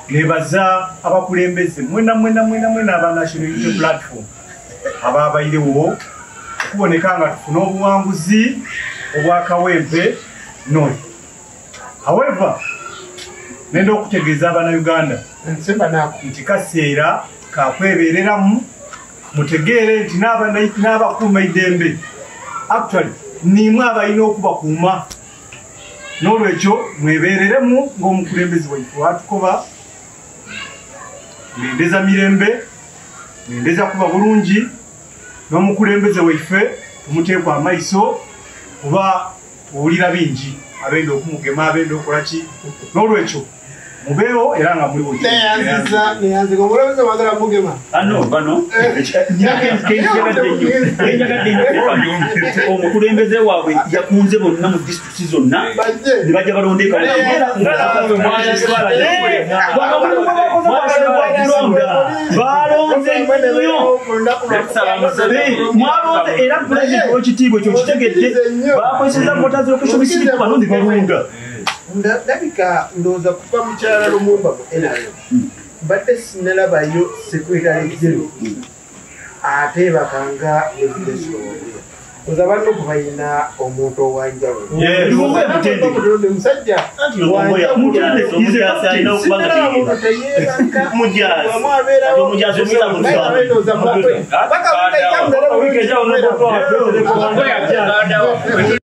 Nebaza abakulembeze mwena mwena mwena mwena aba National Unity Platform ababayirewo okuboneka nga tufuna obuwanguzi obwa Kawempe North. However, nenda okutegeeza abannayuganda nti kaseera kakwebereramu mutegeere nti n'abakuuma eddembe actually nimwe abalina okubakuuma, n'olwekyo mwebereremu ng'omukulembeze waife watukoba mwendeza mirembe, mwendeza kuba bulungi n'omukulembeze waife tumuteekwa amaiso kuba owulira bingi abenda okumugema abenda okola ki, n'olwekyo mubeewo era nga muliwo. Neyanziza omukulembeze wagala mugema bano omukulembeze waabwe yakunze bonna mu disitulikiti zonna ne bajja balonda balonze nnyo mwalonze era pulezidenti ow'ekitiibwa ekyo kitegedde bakozesezza voters location slip bano ne balonda. Ndabika ndowooza kuva mukyala Lumumba mu NRM mbadde sinnalabayo Secretary General ateebakanga Rubongoya. Oza banno kubalina omuntu owanjawulo. Musajja wanjawulo.